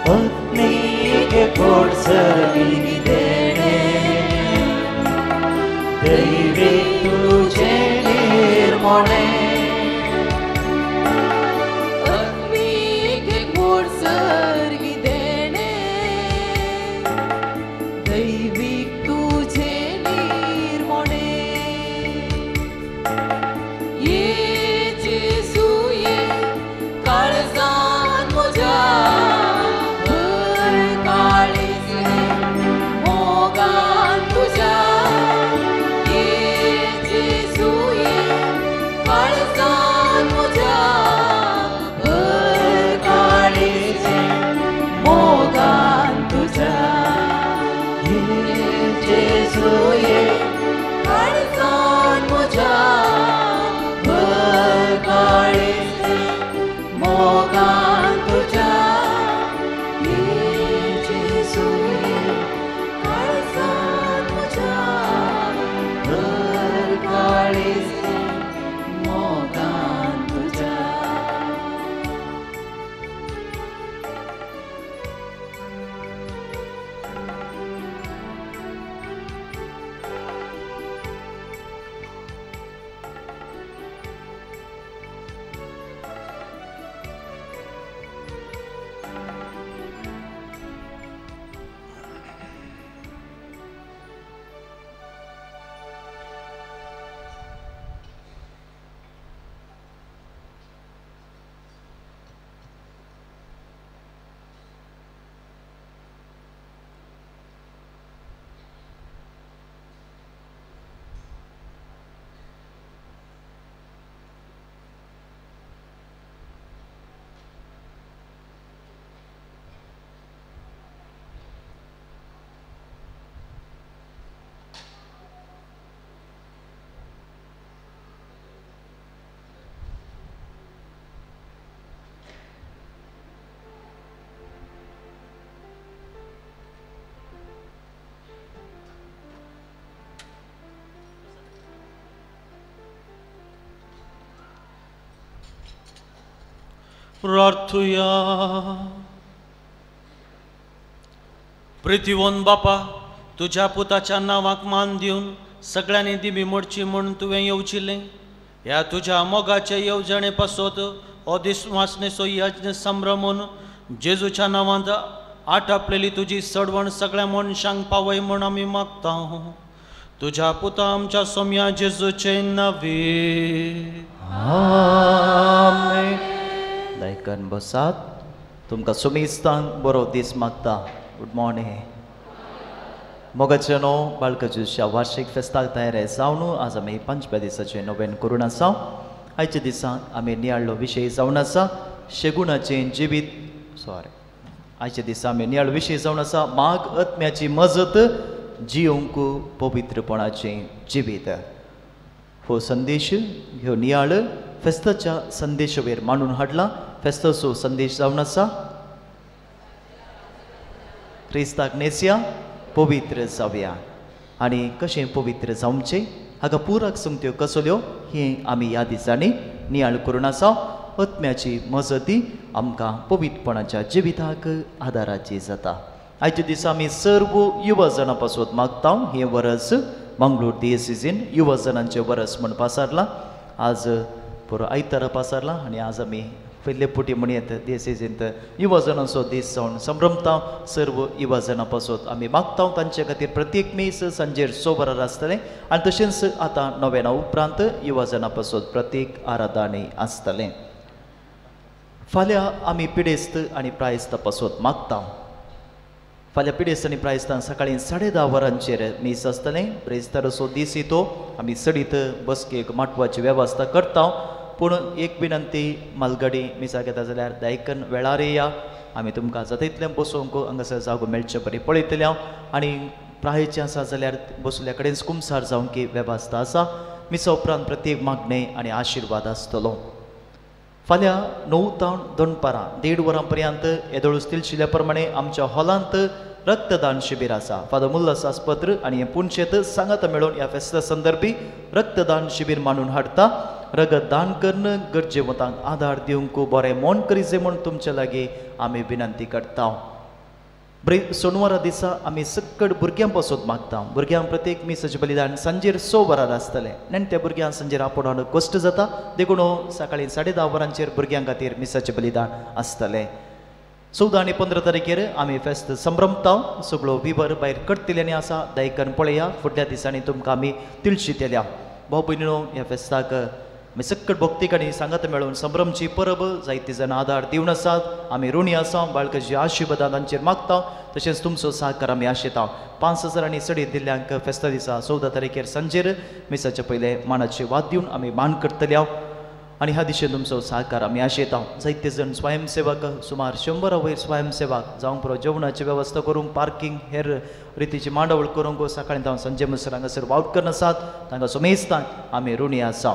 पत्नीके कोडसरी देणे दैवी तुझे निर्मोणे पत्नीके कोडसरी देणे दैवी तुझे निर्मोणे ये जेजू ये काळजान म्हज्या तुझ्या ये जेजू ये काळ प्रार्थुया. प्रितीवन बापा, तुज्या पुताच्या नांवाक मान दिवन सगळ्यांनी दिमी मोडची म्हूण तुवें येवचिल्लें. ह्या तुज्या मोगाचे येवजणे पासत हो दिसवासनेचो यज्ञ संभ्रमून जेजूच्या नांवांत आटापलेली तुजी सडवण सगळ्या मनशांक पावय म्हूण आमी मागता. तुज्या पुता आमच्या सोम्या जेजूचे नांवे. आमेन. दायकन बसात. तुमकां सुमेस्तांक बरो दीस मागता. Good morning. मोगाचे न्हू बाळकजूच्या वार्षिक फेस्ताक तयार जावन आज आमी पंचव्या दिसाचें नोवेन करून आसा. आयच्या दिसा आमी नियाळ्ळो विशय जावन आसा शेगुणाचें जिवीत. सॉरी, आयच्या दिसा आमी नियाळ विशय जावन आसा माग आत्म्याची मजत जियोंक पवित्रपणाचें जिवीत. हो संदेश ह्यो नियाळ फेस्ताच्या संदेशावेर मांडून हाडला. फेस्ताचो संदेश जावन आसा क्रिस्ताक नेसया पवित्र जावया. आनी कशें पवित्र जावचें हाका पुराक संगत्यो कसल्यो हें आमी ह्या दिसांनी नियाळ करून आसा. आत्म्याची मजती आमकां पवित्रपणाच्या जिविताक आदाराची जाता. आयच्या दिसा आमी सर्व युवा जाणां पासत मागता. हें वरस मंगळूर डिएसीजीन युवा जणांचें वरस म्हूण पासारलां. आज पुरो आयतारा पासारला आनी आज आमी पयले पुटी म्हणयत डिएसीजींत युवा जणांचो दीस जावन संभ्रमता. सर्व युवा जणां पासत आमी मागता. तांचे खातीर प्रत्येक मीस सांजेर 6 वरार आसतलें आनी तशेंच आतां नोवेना उपरांत युवा जणां पासत प्रत्येक आराधनाय आसतलें. फाल्यां आमी पिडेस्त आनी प्रायस्ता पासत मागता. फाल्यां पिडेस्त आनी प्रायस्तान सकाळीं 10:30 वरांचेर मीस आसतलें. ब्रेस्ताराचो दीस येतो आमी सडीत बसकेक माटवाची वेवस्था करता. पूण एक विनंती, मालगाडी मिसाक येता जाल्यार दायकन वेळार या. आमी तुमकां जाता तितलें बसोवंक हांगासर जागो मेळचे बरी पळयतले हांव. आनी प्रायचें आसा जाल्यार बसल्या कडेन कुमसार जावंक वेवस्था आसा. मिसा उपरांत प्रत्येक मागणें आनी आशिर्वाद आसतलो. फाल्यां 9 तावन दनपारां 1.5 वरां पर्यंत येदोळूच तिलशिल्या प्रमाणे आमच्या हॉलांत रक्तदान शिबीर आसा. फादर मुल्लास आस्पत्र आनी हें पुनशेत सांगाता मेळोवन ह्या फेस्ता संदर्भी रक्तदान शिबीर मांडून हाडटा. रगत दान करून गरजेवंतांक आदार दिवंक बरें मन करीजे म्हूण तुमचे लागीं आमी विनंती करता. सोनवारा दिसा आमी सक्कड भुरग्यां पासत मागता. भुरग्यांक प्रत्येक मिसाचें बलिदान सांजेर 6 वरार आसतलें. नेण्ट्या भुरग्यांक सांजेर आपोवणो कश्ट जाता देखून सकाळीं 10:30 वरांचेर भुरग्यां खातीर मिसाचें बलिदान आसतलें. 14 आनी 15 तारखेर आमी फेस्त संभ्रमता. सगळो विवर भायर करतल्यांनी आसा. दायकन पळया. फुडल्या दिसांनी तुमकां आमी तिळशीतल्या. भाव भयणीनो, ह्या फेस्ताक आमी सक्कट भक्तीक आनी सांगात मेळोवन संभ्रमची परब जायते जाण आदार दिवन आसात. आमी ऋणी आसा. बाळकाची आशिर्वादां तांचेर मागता. तशेंच तुमचो सहकार आमी आशेता. 5,000 आनी चडीत दिल्ल्यांक फेस्ता दिसा 14 तारखेर सांजेर मिसाचे पयले मानाची वाद दिवन आमी मान करतले. आनी ह्या दिशेन तुमचो सहकार आमी आशेता. जायते जाण स्वयंसेवक सुमार 100 वयर स्वयंसेवक जावंक पुरो जेवणाची वेवस्था करूंक, पार्किंग हेर रितीची मांडावळ करूंक सकाळीं जावन सांजे म्हणसर हांगासर वावर करून आसात. तांकां सुमेस्तांक आमी ऋणी आसा.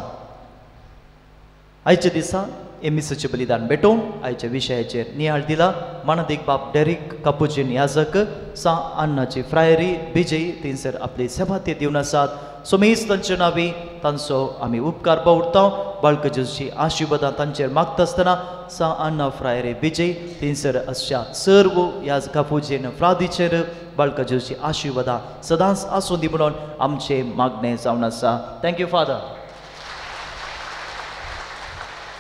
आयच्या दिसा एमिसाचें बलिदान भेटोवन आयच्या विशयाचेर नियाळ दिला. मानादीक बाब डेरीक कापुचीन याजक सा अन्नाची फ्रायरी बिजय थंयसर आपली सेवा ते दिवन आसात. सोमेस तांचे नांवी तांचो आमी उपकार बावडता. बाळकजेची आशिर्वादां तांचेर मागता आसतना सा अन्ना फ्रायरी बिजय थंयसर अशा सर्व याज कापुचीन फ्रादीचेर बाळकजेची आशिर्वादां सदांच आसूं दी म्हणून आमचें मागणें जावन आसा. Thank you father.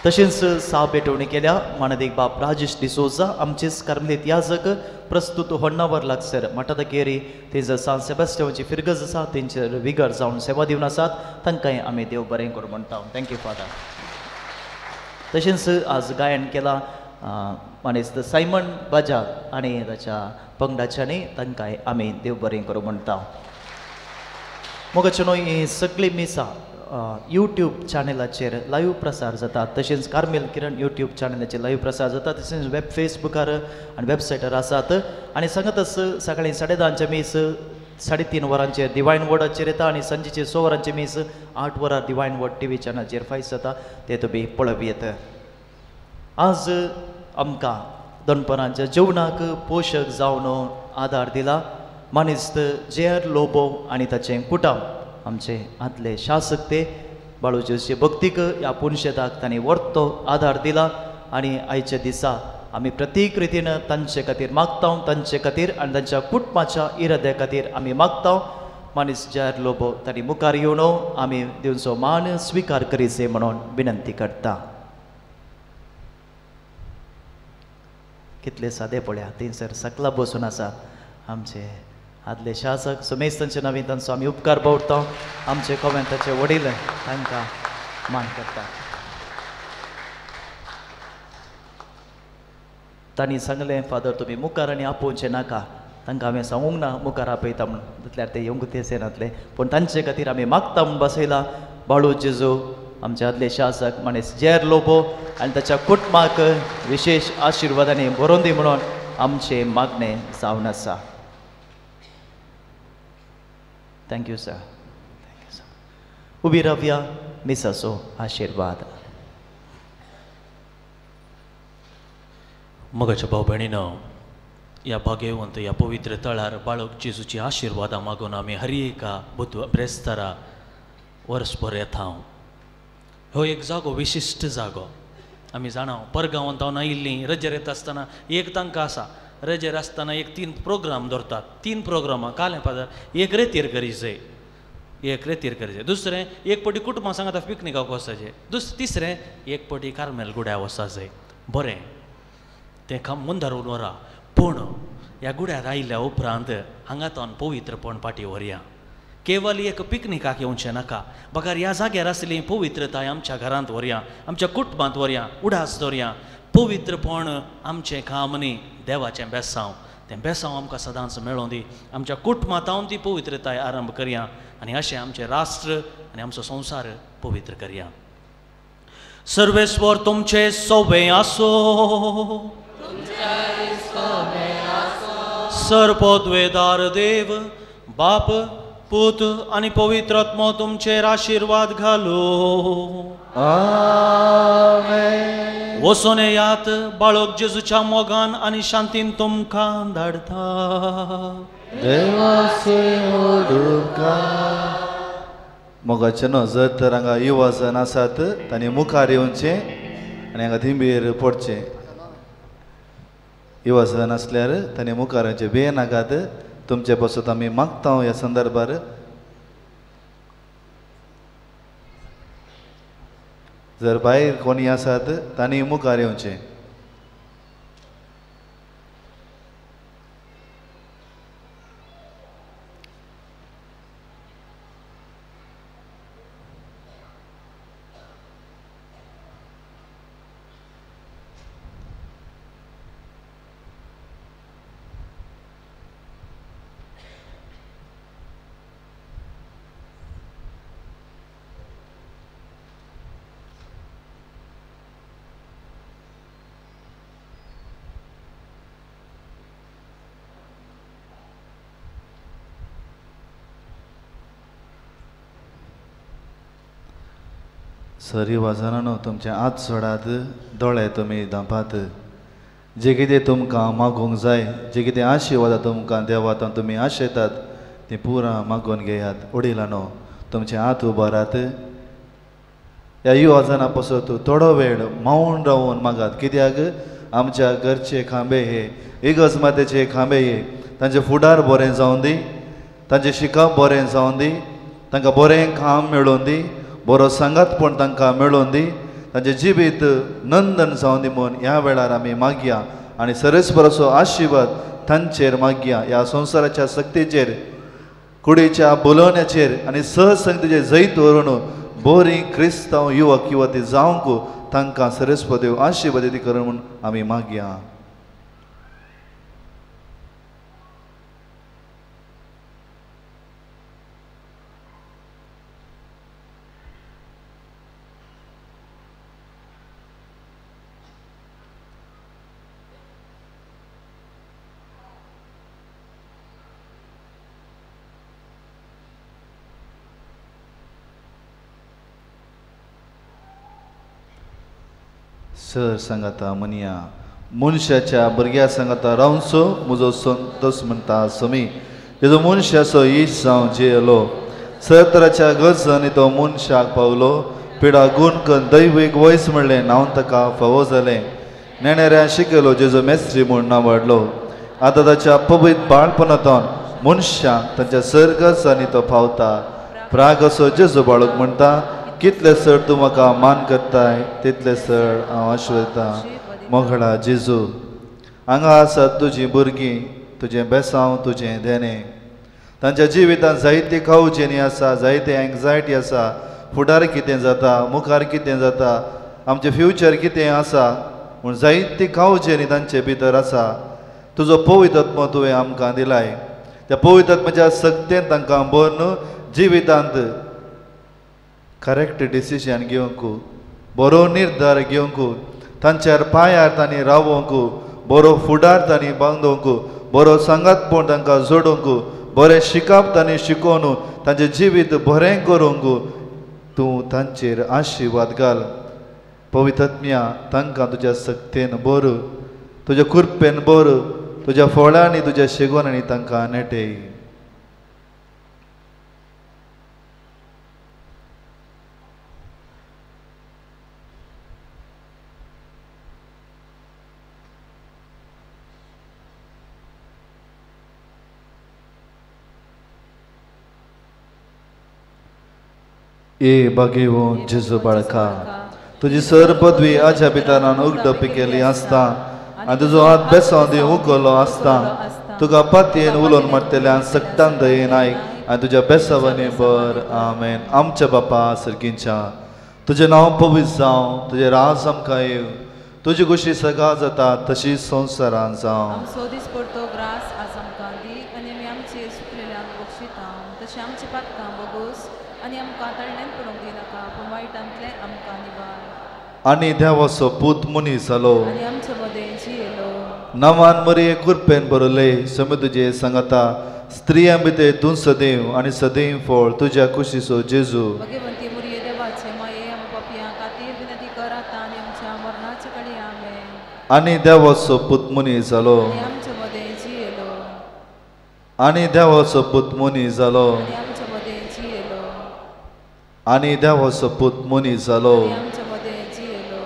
तशेंच साव भेटवणी केल्या मानादीक बाब राजेश डिसोजा आमचेच कार्मलीत याजक प्रस्तुत होन्नावर लागसर मठादकेरी थंयसर सान सेबास्टियांची फिरगज आसा तेंचेर विगर जावन सेवा दिवन आसात. तांकांय आमी देव बरें करूं म्हणटा. Thank you father. तशेंच आज गायन केलां मानेस्त सायमन बजाज आनी ताच्या पंगडाच्यांनी तांकांय आमी देव बरें करूं म्हणटा. मोगाचे न्हय ही सगळीं मिसां यूट्यूब चॅनलाचेर लायव्ह प्रसार जाता. तशेंच कार्मेल किरण यूट्यूब चॅनलाचेर लायव्ह प्रसार जाता. तशेंच वेब फेसबुकार आनी वेबसायटार आसात. आनी सांगतच सकाळीं 10:30 मीस 3:30 वरांचेर डिवायन वर्डाचेर येता आनी सांजेचे 6 वरांचे मीस 8 वरां डिवायन वर्ड टी व्ही चॅनलाचेर फायस जाता. ते तुमी पळोवप येता. आज आमकां दनपरांच्या जेवणाक पोशक जावन आदार दिला मानेस्त जे आर लोबो आनी ताचें कुटुंब. आमचे आदले शासक ते बाळूजेचे भक्तीक ह्या पुनशेताक तांणी वर्तो आदार दिला. आनी आयच्या दिसा आमी प्रत्येक रितीन तांचे खातीर मागता, तांचे खातीर आनी तांच्या कुटुंबाच्या इराद्या खातीर आमी मागता। मानीस जॅर लोबो तांणी मुखार येवन आमी दिवचो मान स्विकार करीचे म्हणून विनंती करता। कितले सादे पळया थंयसर सकला बसून आसा आमचे आदले शासक सुमेश तांचे नवीन तांचो आमी उपकार बावडटा। आमचे कॉमेंटाचे वडील तांकां मान करता। तांणी सांगलें फादर तुमी मुखार आनी आपोवचें नाका, तांकां हांवें सांगूंक ना मुखार आपयता म्हूण, जाल्यार ते येवंक तें नातले, पूण तांचे खातीर आमी मागता म्हूण बसयला। बाळू जेजू आमचे आदले शासक मानेस जॅर लोबो आनी ताच्या कुटुंबाक विशेश आशिर्वादांनी भरोवन दी म्हणून आमचें मागणें जावन आसा। Thank you sir, thank you sir. उबी रावया, मिसाचो आशिर्वाद। मोगाच्या भाव भयणीनो, ह्या भाग्यवंत ह्या पवित्र तळार बाळक जेजूची आशिर्वादां मागून आमी हर एका बुधवार ब्रेस्तारा वर्सभर येता। हो एक जागो विशिश्ट जागो आमी जाणा, परगांवांत हांव आयिल्लीं रजेर येता आसतना एक तांकां आसा, रजेर आसतना एक 3 प्रोग्राम दवरतात, 3 प्रोग्रामां कालें फादर, एक रेतीर करी जाय, एक रेतीर करी जाय, दुसरें एक पटी कुटुंबां सांगता पिकनिकाक वचपाचें, तिसरें एक पटी कार्मेल गुड्या वचपा जाय। बरें तें काम मुंदार व्हरा, पूण ह्या गुड्यार आयिल्ल्या उपरांत हांगा तावन पवित्रपण फाटीं व्हरया। केवल एक पिकनिकाक येवचें नाका, बगर ह्या जाग्यार आसली पवित्रताय आमच्या घरांत व्हरया, आमच्या कुटुंबांत व्हरया, उडास दवरया। पवित्रपण आमचें काम न्ही, देवाचें बेसांव, तें बेसांव आमकां सदांच मेळों दी। आमच्या कुटुंबांत ती पवित्रताय आरंभ करया आनी अशें आमचें राष्ट्र आनी आमचो संवसार पवित्र करया। सर्वेस्वर तुमचे सोबे आसो, सर्वोद्वेदार देव बाप पूत आनी पवित्र आत्मो तुमचेर आशिर्वाद घालो। आमेन। वचोन येयात, बाळक जेजूच्या मोगान आनी शांतीन तुमकां धाडटा। मोगाचे न्हू, जर तर हांगा युवा जण आसात तांणी मुखार येवचें आनी हांगा थिंबेर पडचें। युवा जण आसल्यार तांणी मुखार येवचें, भिये नाकात, तुमचे पासत आमी मागता ह्या संदर्भार। जर भायर कोणी आसात तांणी मुखार येवचें। सर युवा तुमचे हात सोडात, दोळे तुमी धांपात। जे कितें तुमकां मागूंक जाय, जे कितें आशिर्वाद तुमकां देवात तुमी आशेतात ती पुरा मागून घेयात। वडिलांनो तुमचे हात उबारात, ह्या युवा जाणां पासत थोडो वेळ मावून रावून मागात, कित्याक आमच्या घरचे खांबे हे, इगर्ज मातेचे खांबे हे, तांचे फुडार बरें जावं दी, तांचें शिकप बरें जावं दी, तांकां बरें काम मेळोवन दी, बरो सांगातपण तांकां मेळोवन दी, तांचें जिवीत नंदन जावं दी म्हूण ह्या वेळार आमी मागया आनी सरस्पराचो आशिर्वाद तांचेर मागया। ह्या संवसाराच्या सक्तीचेर, कुडीच्या बोलोवण्याचेर आनी सहसंगतीचेर जैत व्हरून बरी क्रिस्तांव युवक युवती जावंक तांकां सरस्पत देव आशिर्वाद करून म्हूण आमी मागया। सर सांगाता म्हणया, मनशाच्या भुरग्या सांगाता रावचो म्हजो संतोष म्हणटा समी, तेजो मनशाचो इश जावं जियेलो, सतराच्या गरजांनी तो मनशाक पावलो, पिडा गुण कन्न दैवीक वयस म्हणलें नांव ताका फावो जालें, नेणेऱ्या शिकयलो जेजू मेस्त्री म्हूण नांव वाडलो. आतां ताच्या पवित्र बाळपणांतून मनशांक तांच्या सर्गसांनी तो पावता. प्राग असो जेजू बाळक म्हणटा, कितले सर तूं म्हाका मान करताय तितले सर हांव आशिर्वता. मोगळा जेजू, हांगा आसात तुजीं भुरगीं, तुजें बेसांव, तुजें देणें. तांच्या जिवितांत जायती कावजेनी आसा, जायते एंग्जायटी आसा. फुडार कितें जाता, मुखार कितें जाता, आमचें फ्युचर कितें आसा म्हूण जायती कावजेनी तांचे भितर आसा. तुजो पवित्र आत्मो तुवें आमकां दिलाय. त्या पवित्र आत्म्याच्या सक्तेन तांकां भरून जिवितांत करेक्ट डिसिजन घेवंक, बरो निर्धार घेवंक, तांच्या पांयार तांणी रावोंक, बरो फुडार तांणी बांदोवंक, बरो सांगातपण तांकां जोडूंक, बरें शिकप तांणी शिकोवन तांचें जिवीत बरें करूंक तूं तांचेर आशिर्वाद घाल. पवित्र आत्म्या तांकां तुज्या सक्तेन भर, तुज्या कृपेन भर, तुज्या फळांनी, तुज्या शेगोनांनी तांकां नेटय. ए बागेवन जेजू बाळका, तुजी सर पदवी आज्या भितरान उगडपी केली आसता आनी तुजो हात बेसांव दी उगलो आसता. तुका पातयेन उलोवन मारतल्यान सक्तान दयेन आयक आनी तुज्या बेसावांनी बर. आमेन. आमच्या बापा सर्गींच्या, तुजें नांव पवित्र जावं, तुजें राज आमकां येवं, तुजी खुशी सगळा जाता तशी संवसारान जावं. आमचो दिसपडतो ग्रास आज आमकां दी आनी आमी आमचे सुकलेल्यांक बक्षिता तशें आमचे पातकां बगोस आनी आमकां तळण्यान पडूंक दिनाका पूण वायटांतलें आमकां निवार. आनी देवाचो पूत मनीस जालो आनी आमचे मदें जियेलो. नांवान मरिये कृपेन बरयले समे तुजे सांगता, स्त्रियां भितर तूं सदैव आनी सदैव फळ तुज्या कुशीचो जेजू. भगवंती मुरये देवाचे माये आमकां पापयां खातीर विनंती कर आतां आनी आमच्या मरणाचे घडये. आमेन. आनी देवाचो पूत मनीस जालो आनी आमचे मदें जियेलो. आनी देवाचो पूत मनीस जालो आनी आमचे मदें जियेलो. आनी देवाचो पूत मनीस जालो. आनी आमचे मदें जियेलो.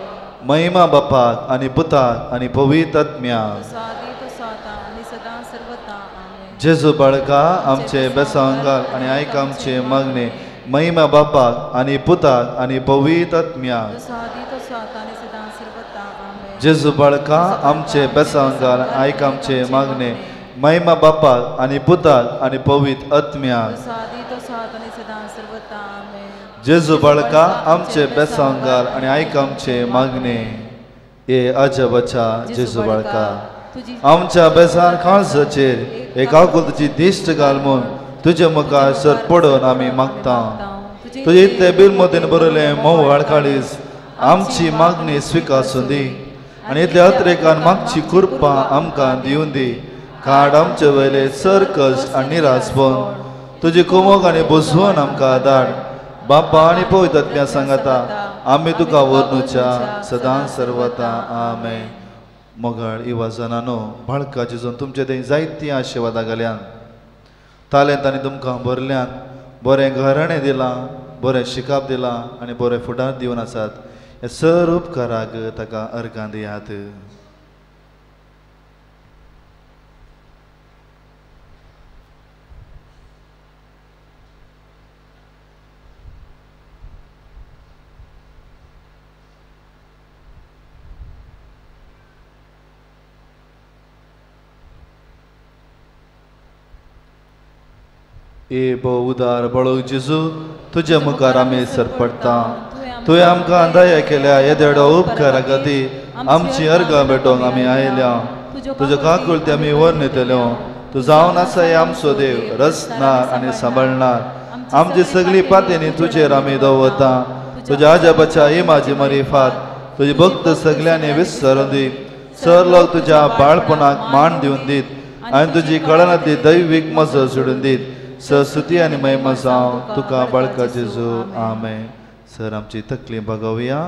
महिमा बापाक आनी पुताक आनी पवित्र आत्म्याक. तसो आदी तसो आतां आनी सदां सर्वता. आमेन. जेजू बाळका आमचे बेसांव घाल आनी आयक आमचे मागणे. महिमा बापाक आनी पुताक आनी पवित्र आत्म्याक. तसो आदी तसो आतां आनी सदां सर्वता. आमेन. जेजू बाळका आमचे बेसांव घाल आयक आमचे मागणे. महिमा बापाक आनी पुताक आनी पवित्र आत्म्याक. तसो आदी तसो आतां आनी सदां सर्वता. आमेन. जेजू बाळका आमचे बेसांव घाल आनी आयक आमचे मागणे. ए अजबाच्या जेजू बाळका, आमच्या बेजार काळजाचेर एक आकुलताची दिश्ट घाल म्हूण तुजे मुखार सर पडून आमी मागता. तुजे इतले बिरमतीन बरयलें मोवाळ काळीज आमची मागणी स्विकासूं दी आनी इतल्या अत्रेकान मागची कृपा आमकां दिवन दी. काड आमचे वयले सर कश्ट आनी निरासपण तुजी कुमोक आनी बसवण आमकां धाड. बापा आनी पवित्र आत्म्या सांगता आमी तुका व्हरनुच्या सदां सर्वता. आमेन. मोगाळ इवाजनानो, बाळका जेजून तुमचे थंय जायतीं आशिर्वादां घाल्यान, तालेंत आनी तुमकां भरल्यान, बरें घराणें दिलां, बरें शिकाप दिलां आनी बरें फुडार दिवन आसात. हे सर उपकाराक ताका अर्गां दियात. ए भोव उदार बळोक जेजू, तुजे मुखार आमी सरपडटा. तुवें आमकां दया केल्या येदेडो उपकारा खातीर आमची अर्गां भेटोवंक आमी आयल्या. तुज्यो काकुळती आमी वर्णितल्यो. तूं जावन आसा हे आमचो देव, रचणार आनी सांबाळणार. आमची सगळी पातेनी तुजेर आमी दवरता. तुज्या आजाबाच्या इमाजी मरिफात तुजी भक्त सगल्यांनी विसरून दी. सर लोक तुज्या बाळपणाक मान दिवन दीत आनी तुजी कळनांतली दैवीक मजत सोडून दीत. सरस्वती आनी महिमा जावं तुका बाळका जेजू. आमेन. सर आमची तकली भागोवया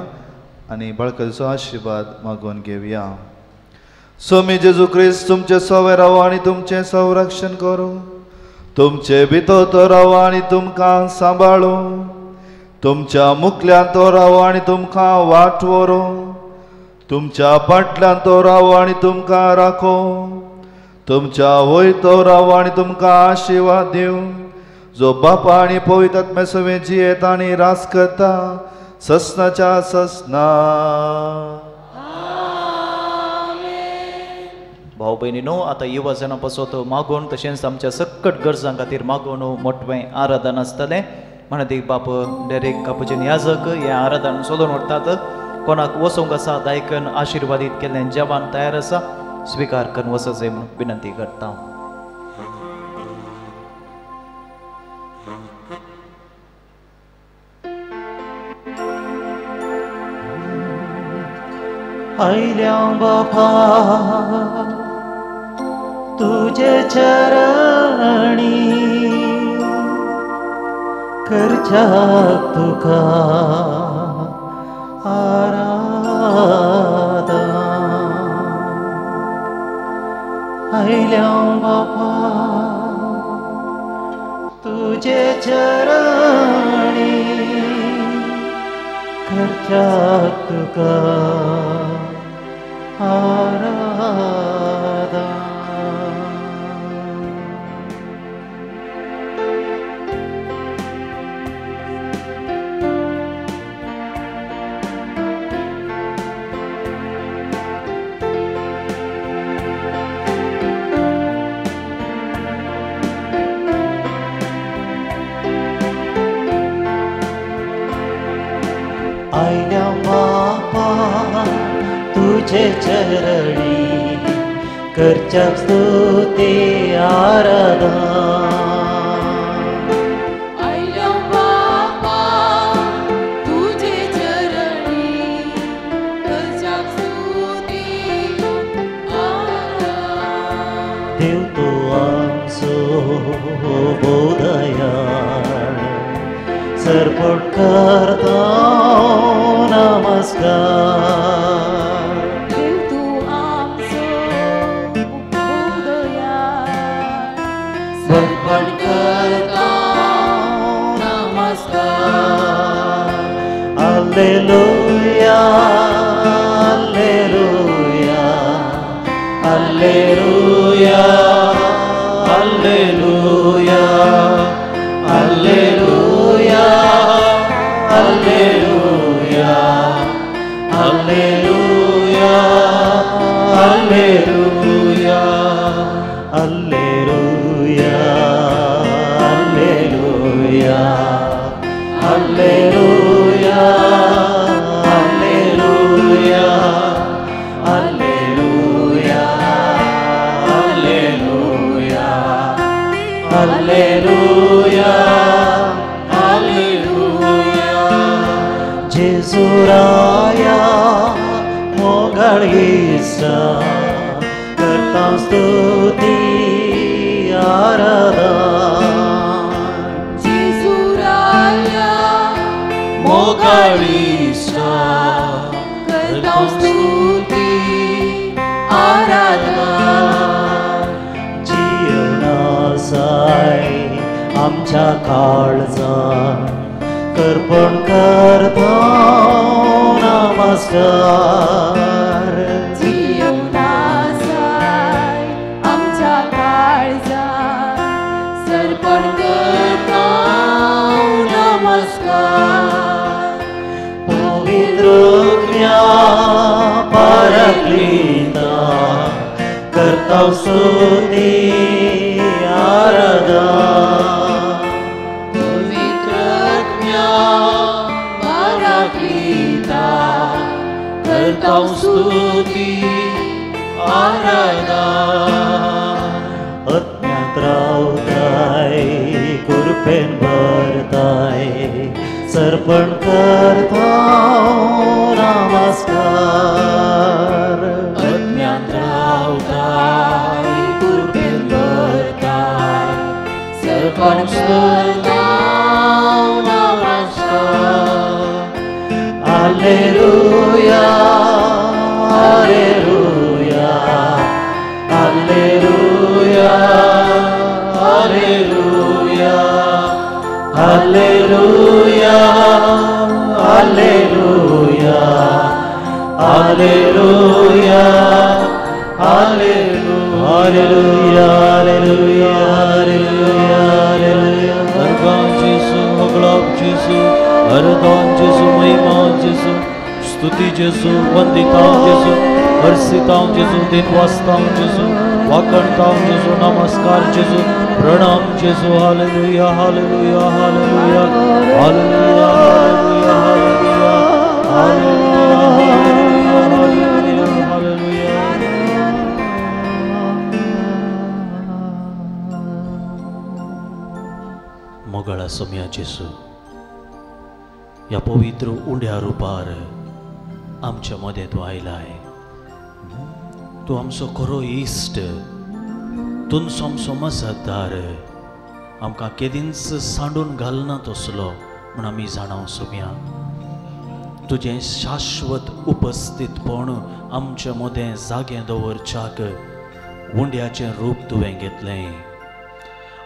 आनी बाळकाचो आशिर्वाद मागून घेवया. स्वामी जेजू क्रिस्त तुमचे सवे रावो आनी तुमचें संरक्षण करूं. तुमचे भितर तो रावो आनी तुमकां सांबाळूं. तुमच्या मुखल्यान तो रावो आनी तुमकां वाट व्हरूं. तुमच्या फाटल्यान तो राव आनी तुमकां राखो, तुमच्या वयर तो राव आनी तुमकां आशिर्वाद दिवं, जो बापा आनी पवित्र आत्म्या सवें जियेता आनी राज करता ससनाच्या ससना. भाव भयणीनो, आतां युवा पासत मागून तशेंच आमच्या सकट गरजां खातीर मागून मोटवें आराधन आसतलें. म्हणत बाप डेरेक कापूचेन याजक हें आराधन सोदून व्हरतात. कोणाक वचूंक आसा दायकन आशिर्वादीत केल्लें जेवण तयार आसा, स्विकार करून वचचें म्हूण विनंती करता. आयल्या बापा तुझे चरणी करच्याक तुका आराधना. आयल्या बापा तुझे चरणी करच्याक तुका आराधना. आयल्या बापा तुझे चरणी करच्याक स्तुती आराधना. आयल्या बापा तुझे चरणी करच्याक स्तुती आराधना. देव तो आमचो बोधयाळ सरपट करता नमस्कार. देव तूं आमचो बोधयाळ सरपट करता नमस्कार. Alleluia, alleluia, alleluia, alleluia, alleluia, alleluia, alleluia, alleluia, alleluia, alleluia, alleluia, alleluia, alleluia, alleluia, alleluia, alleluia. Gesù राया मोगाळ इश्टा करता स्तुती आराधना. जेजू राया मोगाळ इश्टा करता स्तुती आराधना. जिवनासाय आमच्या काळजान करपण करता नमस्कार. जिवनासाय आमच्या काळजान सरपण करता नमस्कार. पवित्र पाराक्लीता करता स्तुती आराधना. करता स्तुती आराधना. अज्ञात रावताय कृपेन भरताय सर्पण करता नमस्कार. अज्ञात रावताय कृपेन भरताय सर्पण करता नमस्कार. Alleluia, alleluia, alleluia, alleluia, alleluia, alleluia, Hallelujah, hallelujah, hallelujah, hallelujah, hallelujah. अर्गां जेजू, होगळाप जेजू, अरदान जेजू, महिमा जेजू, स्तुती जेजू, वंदितांव जेजू, हर्षितांव जेजू, दिनवासतांव जेजू, वाकणतांव जेजू, नमस्कार जेजू, प्रणाम जेजू. Hallelujah, hallelujah, hallelujah, hallelujah, hallelujah, hallelujah, hallelujah, hallelujah. मोगळा Saumya जेजू, ह्या पवित्र उंड्या रुपार आमच्या मदें तूं आयलाय. तूं आमचो खरो इश्ट, तुमचो आमचो मजतदार, आमकां केदींच सांडून घालना तसलो म्हूण आमी जाणाव सोम्या. तुजें शाश्वत उपस्थितपण आमच्या मदें जागें दवरच्याक उंड्याचें रूप तुवें घेतलें.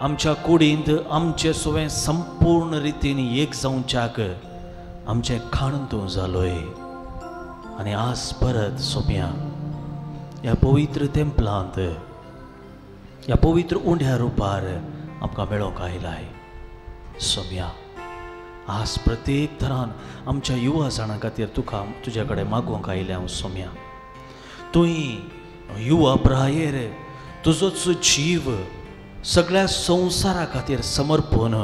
आमच्या कुडींत आमचे सुवें संपूर्ण रितीन एक जावच्याक आमचें खाण तूं जालोय. आनी आज परत सोम्या ह्या पवित्र तेंपलांत ह्या पवित्र उंड्या रुपार आमकां मेळोंक आयलाय. सोम्या, आज प्रत्येक थरान आमच्या युवा जाणां खातीर तुका तुज्या कडेन मागोवंक आयलें हांव सोम्या. तुवें युवा प्रायेर तुजोच जीव सगळ्या संवसारा खातीर समर्पण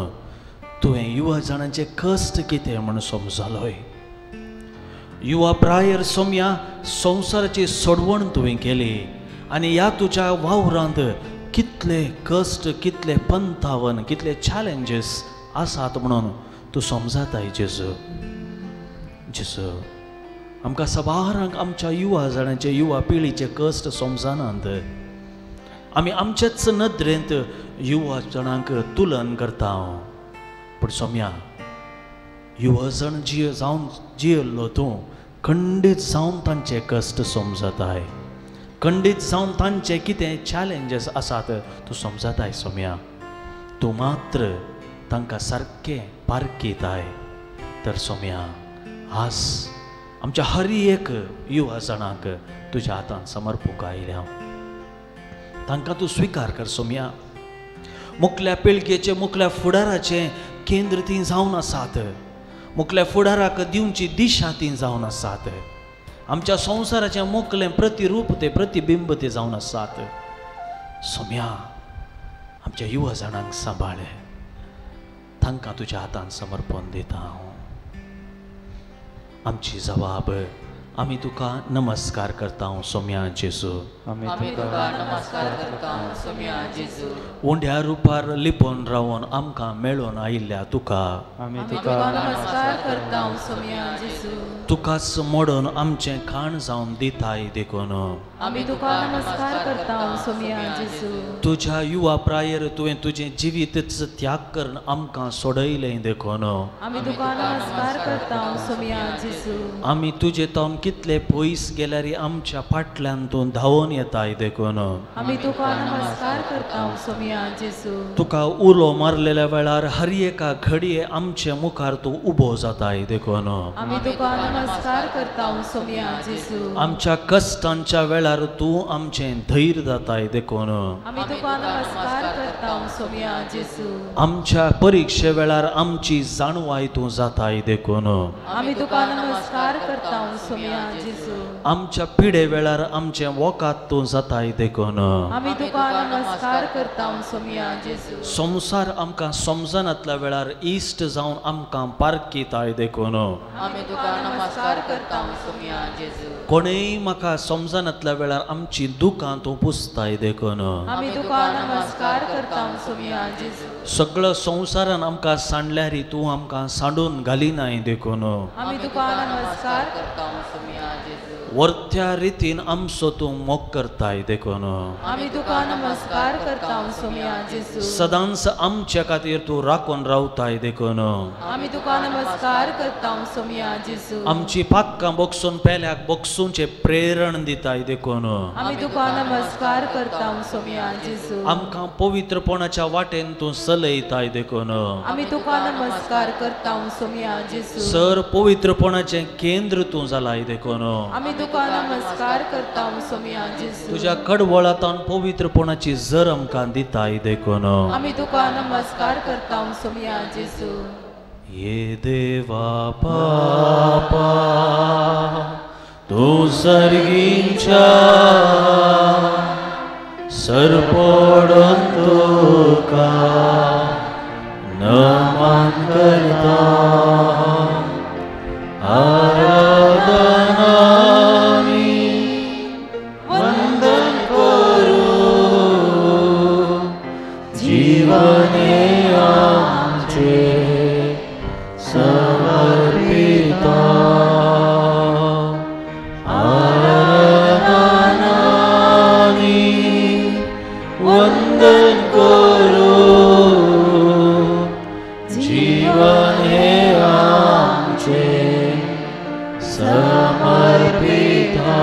तुवें युवा जाणांचे कश्ट कितें म्हूण समजलोय. युवा प्रायर सोम्या संवसाराची सोडवण तुवें केली आनी ह्या तुज्या वावरांत कितले कश्ट, कितले पंथावन, कितले चॅलेंजीस आसात म्हणून तूं समजाताय जेजू. जेजू, आमकां सबारांक आमच्या युवा जाणांचे, युवा पिळीचे कश्ट समजनात. आमी आमच्याच नदरेंत युवा जाणांक तुलन करता. पूण सोम्या, युवा जण जिये जावन जियेल्लो तूं खंडीत जावन तांचे कश्ट समजताय, खंडीत जावन तांचे कितें चॅलेंजीस आसात तूं समजताय सोम्या. तूं मात्र तांकां सारकें पारखिताय. तर सोम्या, आज आमच्या हर एक युवा जाणांक तुज्या हातान समर्पूंक आयल्या हांव. तांकां तूं स्विकार कर सोम्या. मुखल्या पिळगेचें, मुखल्या फुडाराचें केंद्र तीं जावन आसात. मुखल्या फुडाराक दिवची दिशा तीं जावन आसात. आमच्या संवसाराचें मुखलें प्रतिरूप ते, प्रतिबिंब ते जावन आसात. सोम्या, आमच्या युवा जाणांक सांबाळ, तांकां तुज्या हातान समर्पण दिता हांव. आमची जबाब आमी तुका नमस्कार करता सोम्या जेजू. आमी तुका नमस्कार करता सोम्या जेजू. उंड्या रुपार लिपोन रावन आमकां मेळोन आयिल्ल्या तुका आमी तुका नमस्कार करता सोम्या जेजू. तुकाच मोडून आमचें खाण जावन दिताय देखून आमी तुका नमस्कार करता सोम्या जेजू. तुज्या युवा प्रायर तुवें तुजें जिवीतच त्याग करून आमकां सोडयलें देखून आमी तुका नमस्कार करता सोम्या जेजू. आमी तुजे तावन कितले पयस गेल्यार आमच्या फाटल्यान तूं धांवून येताय देखून आमी तुका नमस्कार करता सोम्या जेजू. तुका उलो मारलेल्या वेळार हर एका घडये आमचे मुखार तूं उबो जाताय देखून आमी तुका नमस्कार करता सोम्या जेजू. आमच्या कश्टांच्या वेळार तूं आमचें धैर्य जाताय देखून आमी तुका नमस्कार करता सोम्या जेजू. आमच्या परिक्षे वेळार आमची जाणवाय तूं जाताय देखून आमी तुका नमस्कार करता सोम्या जेजू. आमच्या पिडे वेळार आमचें वकात तूं जाताय देखून आमी तुका नमस्कार करता सोम्या जेजू. संवसार आमकां समजनातल्या वेळार इश्ट जावन आमकां पारखिताय देखून आमी तुका नमस्कार करता सोम्या जेजू. कोणेय म्हाका समजनातल्या वेळार आमची दुकां तूं पुसताय देखून आमी तुका नमस्कार करता सोम्या जेजू. सगळो संवसारान आमकां सांडल्यार तूं आमकां सांडून घालिनाय देखून आमी तुका नमस्कार करता सोम्या जेजू. वरत्या रितीन आमचो तूं मोग करताय देखून आमी तुका नमस्कार करता सोम्या जेजू. सदांच आमच्या खातीर तूं राखून रावताय देखून आमी तुका नमस्कार करता सोम्या जेजू. आमची पातकां बगसून पेल्याक बगसूनचें प्रेरण दिताय देखून आमी तुका नमस्कार करता सोम्या जेजू। आमकां पवित्रपणाच्या वाटेन तूं चलयताय देखून आमी तुका नमस्कार करता सोम्या जेजू। सर पवित्रपणाचें केंद्र तूं जालाय देखून आमी तुका नमस्कार करता सोम्या जेजू। तुज्या कडवळांत पवित्रपणाची जर आमकां दिताय देखून आमी तुका नमस्कार करता सोम्या जेजू। ये देवा पापा तूं सर्गींच्या सरपडून तुका नमन करता आराधना वंदन करू जीवने आमचे समर्पिता आराधना वंदन करू जीवन हे आमचे समर्पिता।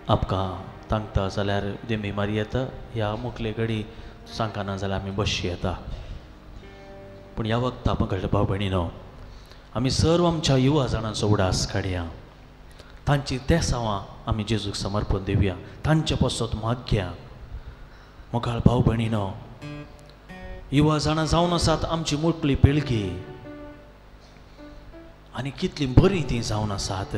आपका तांकता जाल्यार देमी मारी येता ह्या मुखले घडी सांगना जाल्यार आमी बसशी येता। पूण ह्या वखता घडल्या भाव भयणीनो आमी सर्व आमच्या युवा जाणांचो उडास काडया, तांची तेसांवां आमी जेजूक समर्पण दिवया, तांचे पासत मागया। मोगाळ भाव भयणीनो युवा जाणां जावन आसात आमची मुटली पिळगी आनी कितली बरी ती जावन आसात।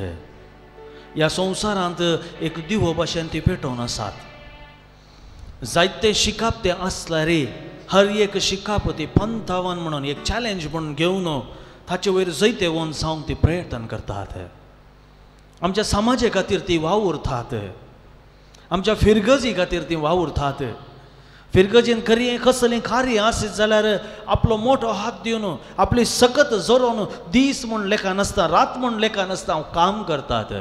ह्या संवसारांत एक दिवो भाशेन ती पेटोवन आसात। जायते शिकाप ते आसल्यार हर एक शिकाप ती पंथावन म्हणून एक चॅलेंज म्हणून घेवन ताचे वयर जैतेवन जावंक ती प्रयत्न करतात। आमच्या समाजे खातीर ती वावुरतात, आमच्या फिरगजी खातीर ती वावुरतात। फिरगजीन करी कसलें कार्य आसत जाल्यार आपलो मोठो हात दिवन आपली सकत जोरोवन दीस म्हूण लेखा नासता रात म्हूण लेखा नासता काम करतात।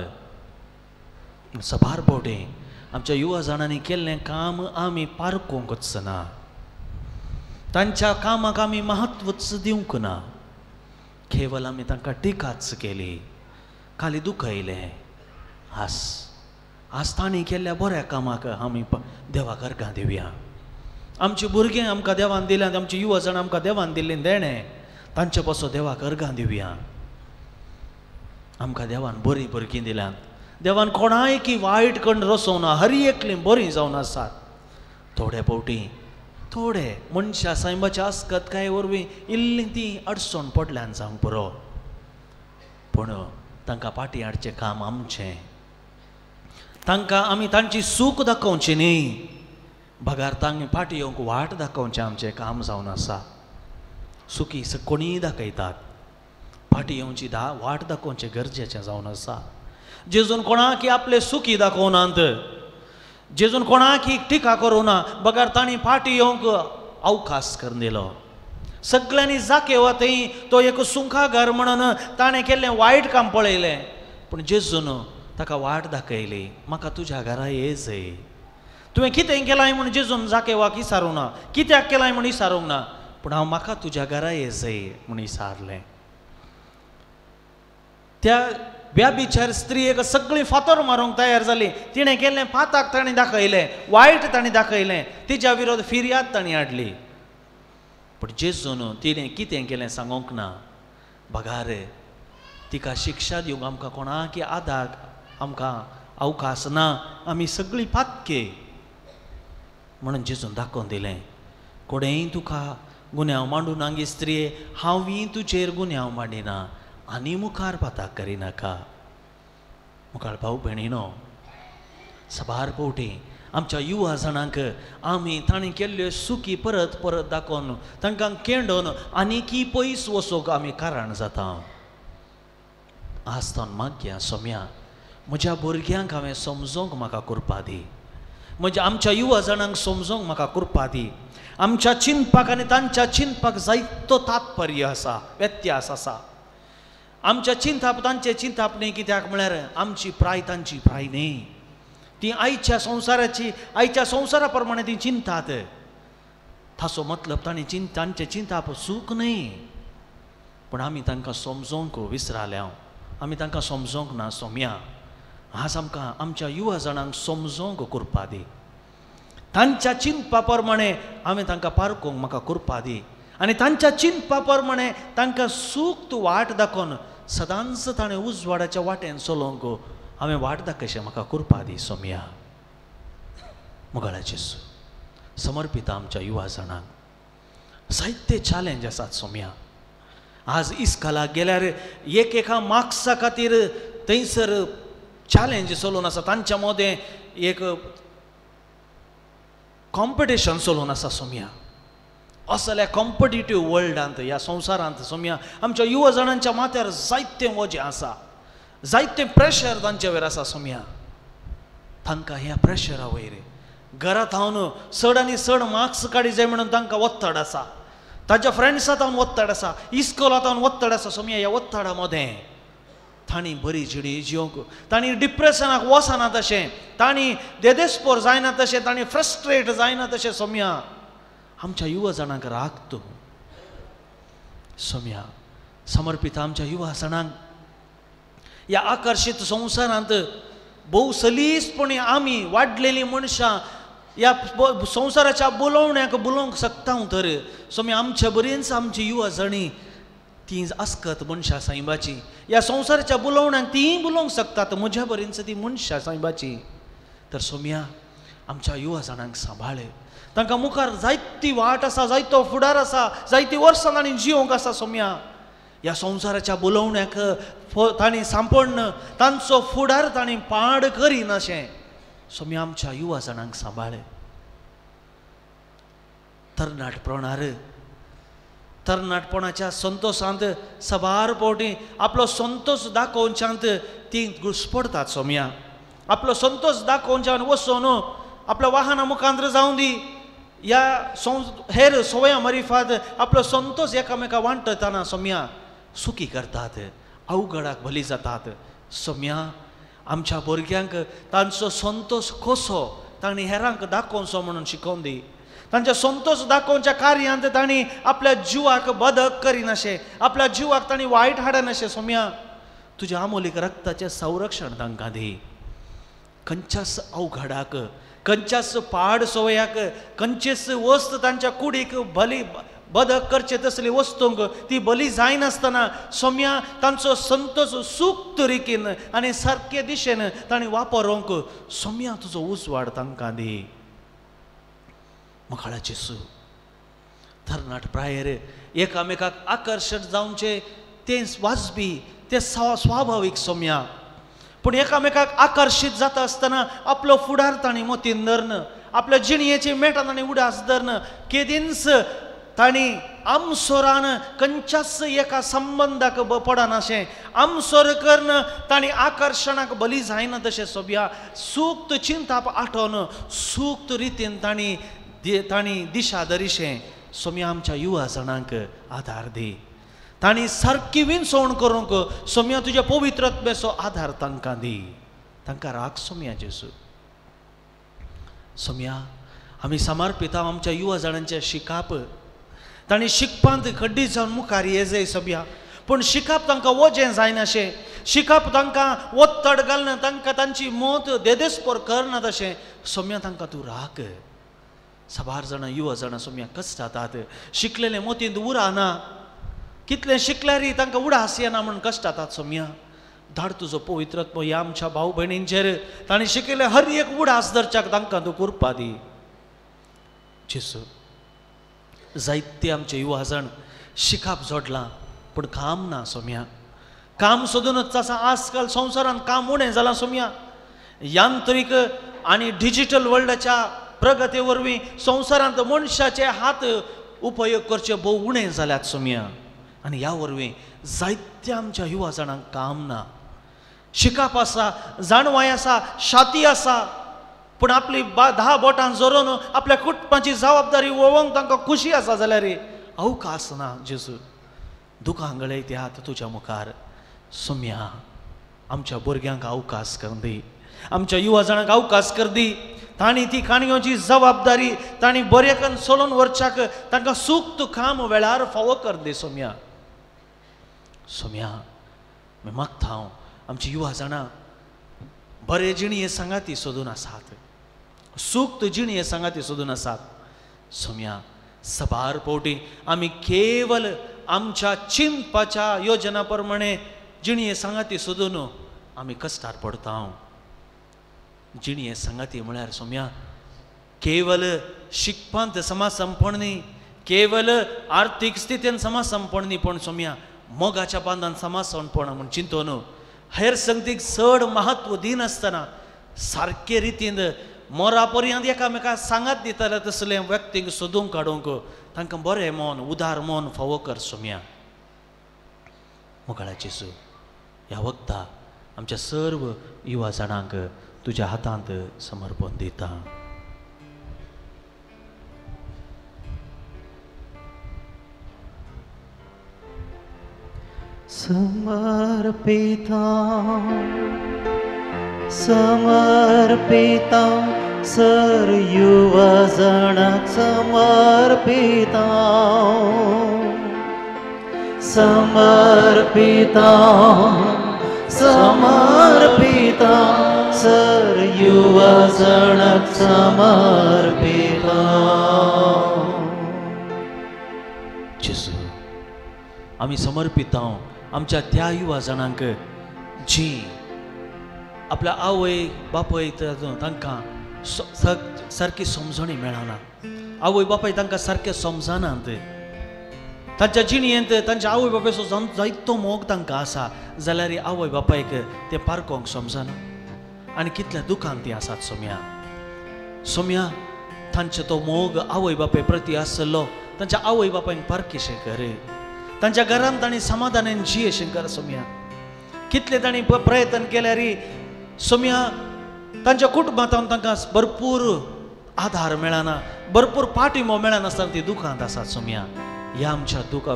सबार फावटी आमच्या युवा जाणांनी केल्लें काम आमी पारखूंकच ना, तांच्या कामाक आमी महत्वच दिवंक ना, केवल आमी तांकां टिकाच केली, खाली दुखयलें। आस आज तांणी केल्ल्या बऱ्या कामाक आमी देवाक अर्घां दिवया। आमची भुरगीं आमकां देवान दिल्यात, आमची युवा जाणां आमकां देवान दिल्लें देणें, तांचे पासून देवाक अर्घां दिवया। आमकां देवान बरीं भुरगीं दिल्यात, देवान कोणायकी वायट कण रसोवना, हर एकली बरीं जावन आसात। थोडे फावटी थोडे मनशां सायबाच्या आस्कतकाये वरवीं इल्ली ती अडचण पडल्यान जावंक पुरो, पूण तांकां फाटीं हाडचें काम आमचें। तांकां आमी तांची सूख दाखोवची न्ही, बगार तांणी फाटीं येवंक वाट दाखोवचें आमचें काम जावन आसा। सुखी कोणीय दाखयतात, फाटीं येवची वाट दाखोवचें गरजेचें जावन आसा। जेजून कोणाक आपले सुखी दाखोवनात, जेजून कोणाक टिका करूना, बगार तांणी फाटीं येवंक अवकाश करून दिलो। सगळ्यांनी जाकेवा थंय तो एक सुंखागार म्हणून ताणें केल्लें वायट काम पळयलें, पूण जेजून ताका वाट दाखयली, म्हाका तुज्या घरा ये जय, तुवें कितें केलां म्हूण जेजून जाकेवाक विचारूंक ना, कित्याक केलां म्हूण विचारूंक ना, पूण हांव म्हाका तुज्या घरा ये जय म्हूण विचारलें। त्या व्याभिचार स्त्रियेक सगळीं फातर मारूंक तयार जाली, तिणें केल्लें पाताक ताणें दाखयलें, वायट ताणें दाखयलें, तिच्या विरोध फिर्याद ताणें हाडली, पूण जेजून तिणें कितें केलें सांगूंक ना। बगार तिका शिक्षा दिवंक आमकां कोणाक आदार आमकां अवकाश ना, आमी सगळीं पातके म्हणून जेजून दाखोवन दिलें, कोणेंय तुका गुन्यांव मांडूं नांगी स्त्रिये, हांवूय तुजेर गुन्यांव मांडिना आनी मुखार पाताक करिनाका। मुखार भाव भयणीनो सबार फावटी आमच्या युवा जाणांक आमी तांणी केल्ल्यो सुकी परत परत दाखोवन तांकां केंडोवन आनीकी पयस वचूंक आमी कारण जाता। आज तावन मागया सोम्या म्हज्या भुरग्यांक हांवें समजोंक म्हाका कृपा दी, म्हज्या आमच्या युवा जाणांक समजोंक म्हाका कृपा दी। आमच्या चिंतपाक आनी तांच्या चिंतपाक जायतो तात्पर्य आसा, व्यत्यास आसा। आमच्या चिंताप तांचे चिंताप न्ही, कित्याक म्हळ्यार आमची प्राय तांची प्राय न्ही, ती आयच्या संवसाराची आयच्या संवसारा प्रमाणे ती चिंतात। ताचो मतलब तांणी तांचें चिंताप चूक न्हय, पूण आमी तांकां समजोंक विसराल्या, आमी तांकां समजोंक ना सोम्या। आज आमकां आमच्या युवा जाणांक समजोंक करपा दी, तांच्या चिंतपा प्रमाणे हांवें तांकां पारखूंक म्हाका करपा दी आनी तांच्या चिंतपा प्रमाणे तांकां सूक्त वाट दाखोवन सदांच ताणें उजवाडाच्या वाटेन चलोवंक हांवें वाट दाखयशें म्हाका करपा दी सोम्या। मुगाळाचे समर्पिता आमच्या युवा जाणांक जायते चॅलेंज आसात सोम्या। आज इस्कालाक गेल्यार एक एका मार्क्सा खातीर थंयसर चॅलेंज चलून आसा, तांच्या मदें एक कॉम्पिटिशन चलून आसा सोम्या। असल्या कॉम्पिटिटीव वर्ल्डांत ह्या संवसारांत सोम्या आमच्या युवा जाणांच्या माथ्यार जायतें वजें आसा, जायतें प्रेशर तांचे वयर आसा सोम्या। तांकां ह्या प्रेशरा वयर घरा थावन चड आनी चड मार्क्स काडी जाय म्हणून तांकां ओत्तड आसा, तांच्या फ्रेंड्सा थावन ओत्तड आसा, इस्कोला थावन ओत्तड आसा सोम्या। ह्या ओत्तडा मदें तांणी बरी जिणी जिवंक, तांणी डिप्रेशनाक वचना तशें, तांणी देदेस्पोर जायना तशें, तांणी फ्रस्ट्रेट जायना तशें सोम्या आमच्या युवा जाणांक राख तूं सोम्या। समर्पित आमच्या युवा जाणांक ह्या आकर्शीत संवसारांत भोव सलीसपणी आमी वाडलेलीं मनशां ह्या संवसाराच्या बोलोवण्याक बोलोवंक शकता तर सोम्या आमच्या बरेंच आमची युवा जाणी ती आस्कत मनशां सायबाची ह्या संवसाराच्या बोलोवण्याक तीं बोलोवंक शकतात म्हज्या बरेंच ती मनशां सायबाची। तर सोम्या आमच्या युवा जाणांक सांबाळे, तांकां मुखार जायती वाट आसा, जायतो फुडार आसा, जायती वर्सां तांणी जिवंक आसा सोम्या। ह्या संवसाराच्या बोलोवण्याक तांणी सांपडन तांचो फुडार तांणी पाड करिनाशें सोम्या आमच्या युवा जाणांक सांबाळे। तरणाटपणार तरणाटपणाच्या संतोशांत सबार फावटी आपलो संतोश दाखोवच्यांत ती घुसपडतात सोम्या। आपलो संतोश दाखोवच्यान वचून आपल्या वाहना मुखांत जावं दी ह्या हेर सवया मरिफात आपलो संतोश एकामेका वांटतना सोम्या सुखी करतात, अवघडाक बली जातात सोम्या। आमच्या भुरग्यांक तांचो संतोश कसो तांणी हेरांक दाखोवचो म्हणून शिकोवन दी, तांच्या संतोश दाखोवच्या कार्यांत तांणी आपल्या जिवाक बदक करिनाशें, आपल्या जिवाक तांणी वायट हाडनाशें सोम्या। तुज्या आमोलीक रक्ताचें संरक्षण तांकां दी, खंयच्याच अवघडाक, खंयच्याच पाड सवयाक, खंयचेच वस्त तांच्या कुडीक बली बदक करचे तसली वस्तूंक ती बली जायनासतना सोम्या तांचो संतोश सूक्त रितीन आनी सारके दिशेन तांणी वापरूंक सोम्या तुजो उजवाड तांकां दी। मखाळाचे सू तरणाट प्रायेर एकामेकाक आकर्शण जावचें तें वाजबी तें स्वाभावीक सोम्या, पूण एकामेकाक आकर्शीत जाता आसतना आपलो फुडार तांणी मतीन धरन, आपल्या जिणयेची मेटां तांणी उडास धरन, केदींच तांणी आमसोरान खंयच्याच एका संबंदाक पडनाशें, आमसोर करून तांणी आकर्शणाक बली जायना तशें सोब्या सूक्त चिंताप आठोवन सूक्त रितीन तांणी तांणी दिशा दरिशें सोम्या आमच्या युवा जाणांक आदार दी, तांणी सारकी विनसवण करूंक सोम्या तुज्या पवित्रत्वेचो आदार तांकां दी, तांकां राख सोम्या जेजू। सोम्या आमी समर्पिता आमच्या युवा जाणांचें शिकाप, तांणी शिकपांत खड्डी जावन मुखार ये जाय सोम्या, पूण शिकप तांकां वजें जायनाशें, शिकप तांकां ओत्तड घालना, तांकां तांची मत देदेस्पोर करना तशें सोम्या तांकां तूं राख। साबार जाणां युवा जाणां सोम्या कश्टातात, शिकलेलें मतींत उरना, कितलें शिकल्यारय तांकां उडास येना म्हूण कश्टातात सोम्या। धाड तुजो पवित्रत्व ह्या आमच्या भाव भयणींचेर, तांणी शिकिल्लें हर एक उडास धरच्याक तांकां तूं करपा दी जेजू। जायते आमचे युवा जाण शिकाप जोडलां पूण काम ना सोम्या, काम सोदूनच आसा। आजकाल संवसारांत काम उणें जालां सोम्या, यांत्रीक आनी डिजीटल वर्ल्डाच्या प्रगती वरवीं संवसारांत मनशाचे हात उपयोग करचे भोव उणें जाल्यात सोम्या, आनी ह्या वरवीं जायत्या आमच्या युवा जाणांक काम ना। शिकाप आसा, जाणवाय आसा, शाती आसा, पूण आपली 10 बोटां जोरून आपल्या कुटुंबाची जबाबदारी वळोवंक तांकां खुशी आसा जाल्यार अवकाश ना जेजू। दुकां गळयत हात तुज्या मुखार सोम्या, आमच्या भुरग्यांक अवकाश करून दी, आमच्या युवा जाणांक अवकाश कर दी तांणी ती काणयोची जबाबदारी तांणी बरेकन सोलोन वरच्याक तांकां सूख काम वेळार फावो कर दी सोम्या. सोम्या मी मागता हांव आमची युवा जाणां बरे जिणये सांगाती सोदून आसात, सूख जिणये सांगाती सोदून आसात. सोम्या सबार पावटी आमी केवल आमच्या चिंतपाच्या योजना प्रमाणे जिणये सांगाती सोदून आमी कश्टार पडता. जिणये सांगाती म्हळ्यार सोम्या केवल शिकपांत समाज संपण न्ही, केवल आर्थीक स्थितीन समाज संपण न्ही, पूण सोम्या मोगाच्या बांदान समाज संपण म्हूण चिंतून हेर संगतीक चड महत्व दिनासतना सारके रितीन मोरा पर्यंत एकामेका सांगात दिताले तसले व्यक्तींक सोदूंक काडूंक तांकां बरें मन उदार मन फावो कर सोम्या. मोगाळा जेजू ह्या वखदा आमच्या सर्व युवा जाणांक तुज्या हातांत समर्पण दिता. समर्पिता समर्पिता सर युवा जाणांक समर्पिता समर्पिता समर्पिता सर युवा जाणांक समर्पिता. जेजू आमी समर्पिता आमच्या त्या युवा जाणांक जी आपल्या आवय बापय तांकां सारकी समजणी मेळना, आवय बापाय तांकां सारकें समजनात, तांच्या जिणयेंत तांच्या आवय बापायचो जायतो मोग तांकां आसा जाल्यार आवय बापायक तें पारकोंक समजना आनी कितल्या दुखान तीं आसात. सोम्या सोम्या तांचो तो मोग आवय बापाय प्रती आसलो तांच्या आवय बापायन पारकेशें कर, तांच्या घरान तांणी समाधानान जियेशें कर. सोम्या कितले तांणी प्रयत्न केल्यार सोम्या तांच्या कुटुंबांत तांकां भरपूर आधार मेळना, भरपूर पाठिंबो मेळनासतना ती दुखांत आसात. सोम्या ह्या आमच्या दुखा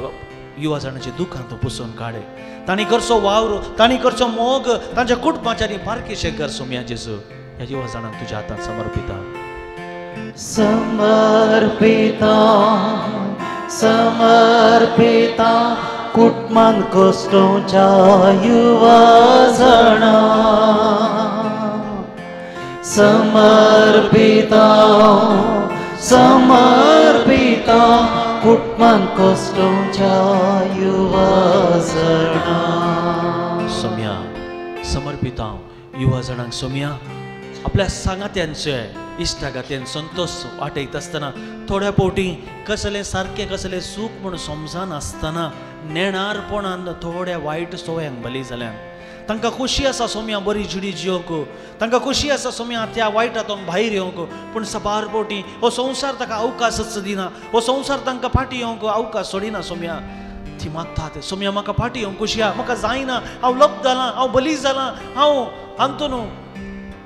युवा जाणांच्या दुखांत पुसून काडे, तांणी करचो वावर तांणी करचो मोग तांच्या कुटुंबाच्या पारकेशें कर. सोम्या जेजू ह्या युवा जाणांक तुज्या हातांत समर्पिता समर्पिता समर्पिता कुटुंबान कश्टोच्या युवा जाणां समर्पिता समर्पिता कुटुंबान कश्टोच्या युवा जाणां. सोम्या समर्पिता युवा जाणांक सोम्या आपल्या सांगात्यांचे इश्टागात्यान संतोष वाटयत आसतना थोड्या फावटी कसलें सारकें कसलें सूख म्हूण समजनासतना नेणारपणान थोड्या वायट सवयांक बली जाल्यान तांकां खोशी आसा सोम्या बरी जिणी जियोंक, तांकां खोशी आसा सोम्या त्या वायटांतून भायर येवंक, पूण सबार फावटी हो संवसार ताका अवकाशच दिना, हो संवसार तांकां फाटीं येवंक अवकाश सोडिना. सोम्या ती मागतात सोम्या म्हाका फाटीं येवंक खोशी आहा, म्हाका जायना, हांव लप जालां, हांव बली जालां, हांव हातून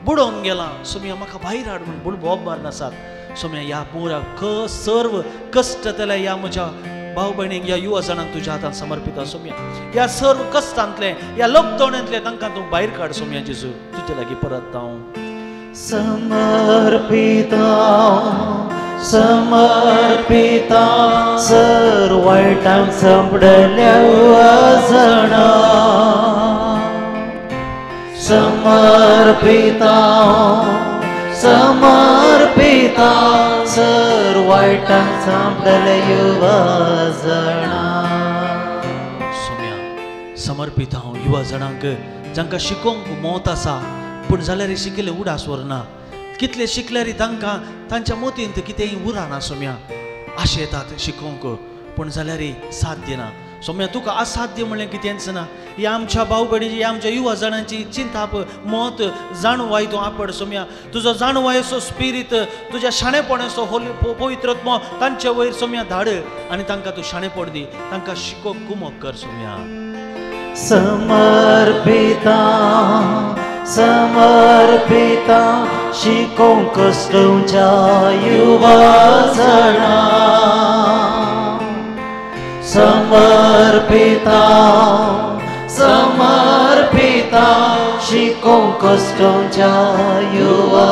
बुडोवन गेलां, सोम्या म्हाका भायर हाड म्हूण बुडबोब मारनासात. सोम्या ह्या पुरा सर्व कश्ट जाल्या ह्या म्हज्या भाव भयणीक ह्या युवा जाणांक तुज्या हातांत समर्पिता. सोम्या ह्या सर्व कश्टांतले ह्या लॉकडावनांतले तांकां तूं भायर काड. सोम्या जेजू तुजे लागीं परत हांव समर्पिता समर्पिता सर वायटांक सांपडल्या जाणां समर्पिता समर्पिता सर वायटांक सांपडले युवा जाणां. सोम्या समर्पिता हांव युवा जाणांक जांकां शिकोवंक मत आसा पूण जाल्यार शिकिल्लें उडास व्हरना, कितले शिकल्यार तांकां तांच्या मतींत कितेंय उरना. सोम्या आशेतात येतात शिकोवंक पूण जाल्यार साध्य ना. सोम्या तुका असाध्य म्हणलें कितेंच ना. ह्या आमच्या भाव भयणीची ह्या आमच्या युवा जाणांची चिंताप मत जाणवाय तूं आपड. सोम्या तुजो जाणवायेचो स्पिरीत तुज्या शाणेपणाचो होली पवित्रत्म तांचे वयर सोम्या धाड आनी तांकां तूं शाणेपण दी, तांकां शिकोवंक कुमक कर. सोम्या समर्पिता समर्पिता शिकोवंक कश्टोच्या युवा जाणां समर्पिता समर्पिता शिकोवंक कश्टोंच्या युवा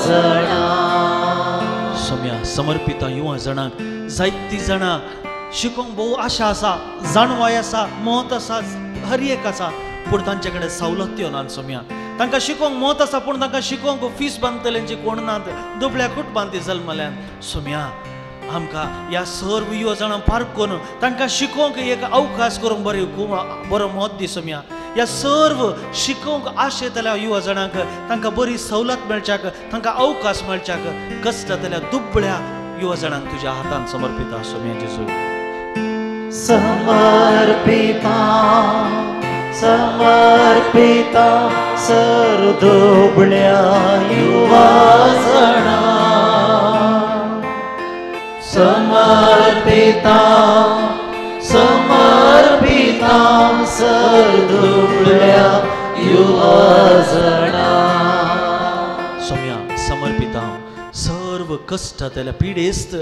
जाणां. सोम्या समर्पिता युवा जाणांक जायतीं जाणां शिकोवंक भोव आशा आसा, जाणवाय आसा, मत आसा, हर एक आसा, पूण तांचे कडेन सवलत्यो नात सोम्या. तांकां शिकोवंक मत आसा पूण तांकां शिकोवंक फीस बांदतल्यांची कोण नात, दुबळ्या कुटुंबांत ती जल्मल्यान. सोम्या आमकां ह्या सर्व युवा जाणां पार्क करून तांकां शिकोवंक एक अवकाश करूंक बरें बरो मत दी सोम्या. ह्या सर्व शिकोवंक आशेतल्या युवा जाणांक तांकां बरी सवलत मेळच्याक, तांकां अवकाश मेळच्याक कसतल्या दुबळ्या युवा जाणांक तुज्या हातान समर्पिता सोम्या जेजू. समर्पिता समर्पिता सर दुबळ्या युवा जाणां. समर्पिता समर्पिता सर दुबळ्या युवा जाणां. सोम्या समर्पिता सर्व कश्टांतल्या पिडेस्त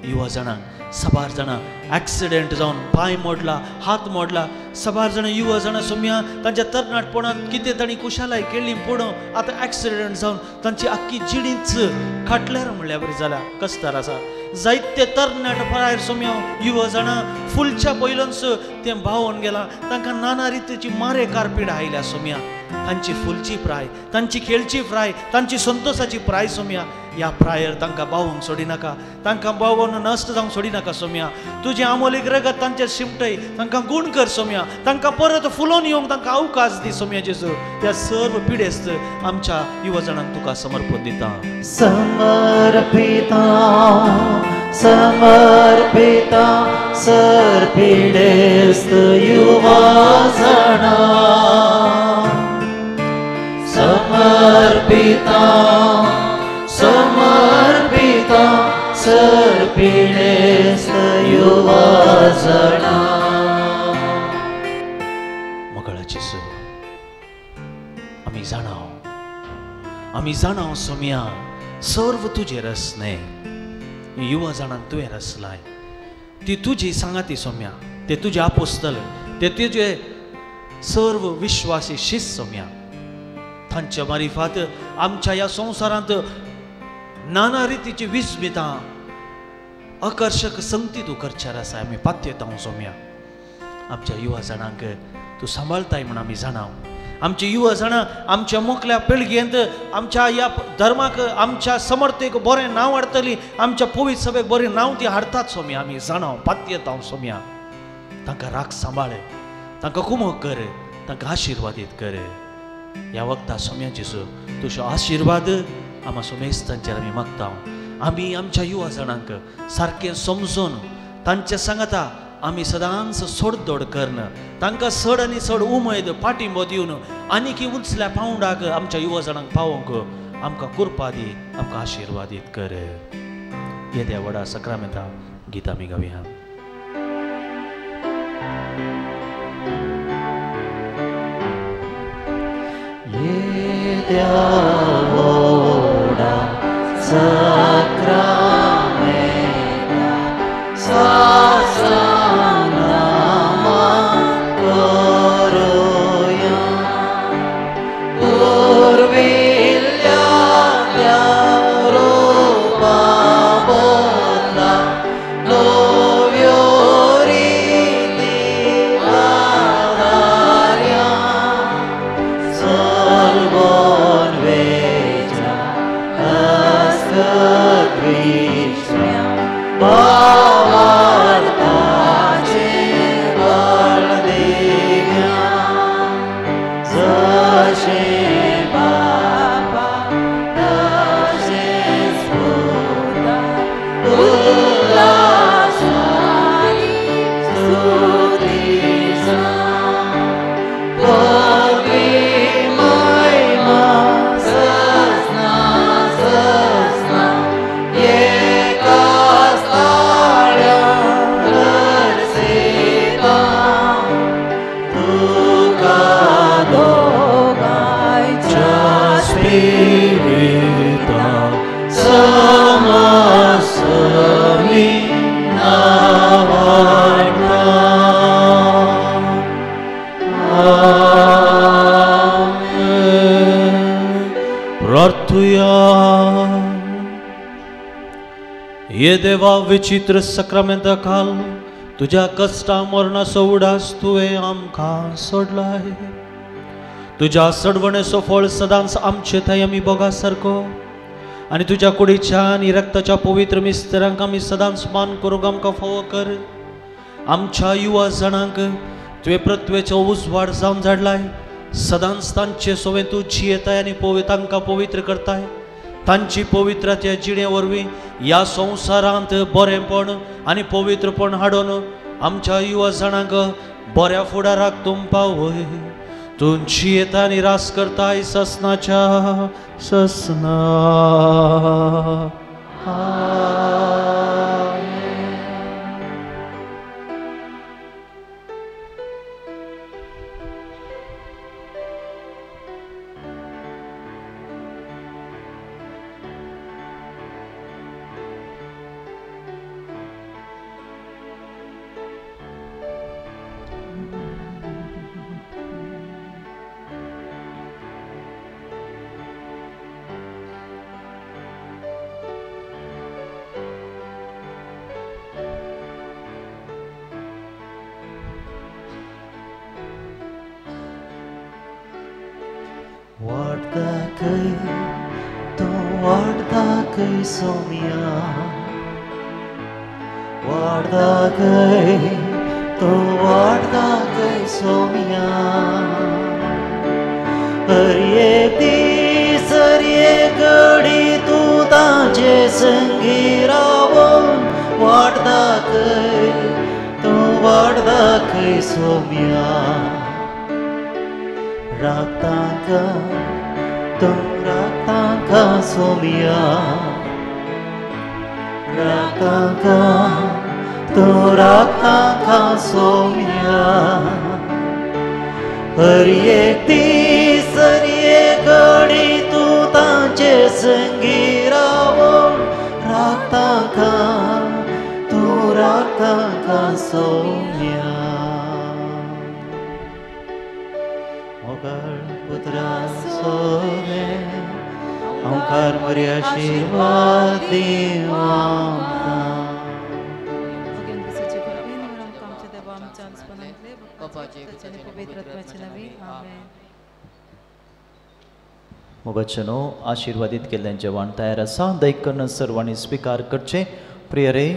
युवा जाणांक. साबार जाणां एक्सिडेंट जावन पांय मोडला, हात मोडला, साबार जाणां युवा जाणां सोम्या तांच्या तरणाटपणांत कितें तांणी कुशालाय केल्ली पूण आतां एक्सिडेंट जावन तांची आख्खी जिणीच खाटल्यार म्हणल्यार बरी जाल्या, कस्तार आसा. जायते तरणाट पळायर सोम्या युवा जाणां फुलच्या पयलोच तें भावोन गेला, तांकां नाना रितीची मारेकार पिडा आयल्या सोम्या. तांची फुलची प्राय, तांची खेळची प्राय, तांची संतोषाची प्राय सोम्या ह्या प्रायर तांकां बावूंक सोडिनाका, तांकां बावून नश्ट जावंक सोडिनाका सोम्या. तुजें आमोलीक रगत तांचेर शिमटय, तांकां गूण कर सोम्या, तांकां परत फुलोवन येवंक तांकां अवकाश दी सोम्या जेजू. ह्या सर्व पिडेस्त आमच्या युवा जाणांक तुका समर्पण दिता. समर्पिता समर्पिता सर पिडेस्त युवा जाणां. समर्पिता समर्पिता सर पिडेस्त युवा जाणां. मोगाळ जेजू, आमी जाणाव, आमी जाणाव सोम्या सर्व तुजें रचने युवा जाणांक तुवें रचलाय, ती तुजी सांगाती सोम्या, ते तुजे आपोस्तल, ते तुजे सर्व विश्वासी शिस्त सोम्या. तांच्या मारिफात आमच्या ह्या संवसारांत नाना रितीची विस्मितां आकर्शक संगती तूं करच्यार आसा, आमी पात्यता सोम्या. आमच्या युवा जाणांक तूं सांबाळताय म्हूण आमी जाणाव. आमची युवा जाणां आमच्या मोकल्या पिळगेंत आमच्या ह्या धर्माक, आमच्या समर्थेक बरें नांव हाडटली, आमच्या पवित्र सभेक बरें नांव ती हाडटात सोम्या. आमी जाणाव, पात्यता सोम्या. तांकां राख सांबाळ, तांकां कुमक कर, तांकां आशिर्वादीत कर. ह्या वखदा सोम्या जेजू तुजो आशिर्वाद आमा सोमेस्तांचेर आमी मागता. आमी आमच्या युवा जाणांक सारकें समजून तांचे सांगाता आमी सदांच सोडदोड करून तांकां चड आनी चड उमेद पाठिंबो दिवन आनीक उंचल्या पावंडाक आमच्या युवा जाणांक पावोवंक आमकां कृपा दी, आमकां आशिर्वादीत कर. येद्या व्हडा सक्रामेंता गीत आमी गावया. येद्या व्हडा सक्रामेंता सासनामा करुया, पुर्विल्ल्या त्या रूपा बदला नव्यो रिती आधार्या, सलगोन वेच्या अस्कत विश्व्या भावार्थाचे बळ दिव्या, जशें बापा तशेंच पुता उल्हासानी स्तुतीचा, पदवी महिमा सजना सजना एकाच ताळ्या रचयता, तुका दोगांयच्या स्पिरिता समसमी नावाडता. आमेन. ये देवा विचित्र सक्रामेंता खाल तुज्या कश्टा मरणाचो उडास तुवें आमकां सोडलाय. तुज्या सडवणेचो फळ सदांच आमचे थंय आमी भोगा सारको आनी तुज्या कुडीच्या आनी रक्ताच्या पवित्र मिस्तरांक आमी सदांच मान करूंक आमकां फावो कर. आमच्या युवा जाणांक तुवें पृथ्वेचो उजवाड जावन धाडलाय. सदांच तांचे सोवें तूं जियेताय आनी तांकां पवित्र करताय. तांची पवित्राच्या जिणे वरवीं ह्या संवसारांत बरेंपण आनी पवित्रपण हाडून आमच्या युवा जाणांक बऱ्या फुडाराक तूं पावय. तूं जियेता आनी रास करताय ससनाच्या ससना. वचनो आशीर्वादित केल्लें जेवण तयार आसा. दयकरून सर्वांनी स्विकार करचें. प्रिय रे.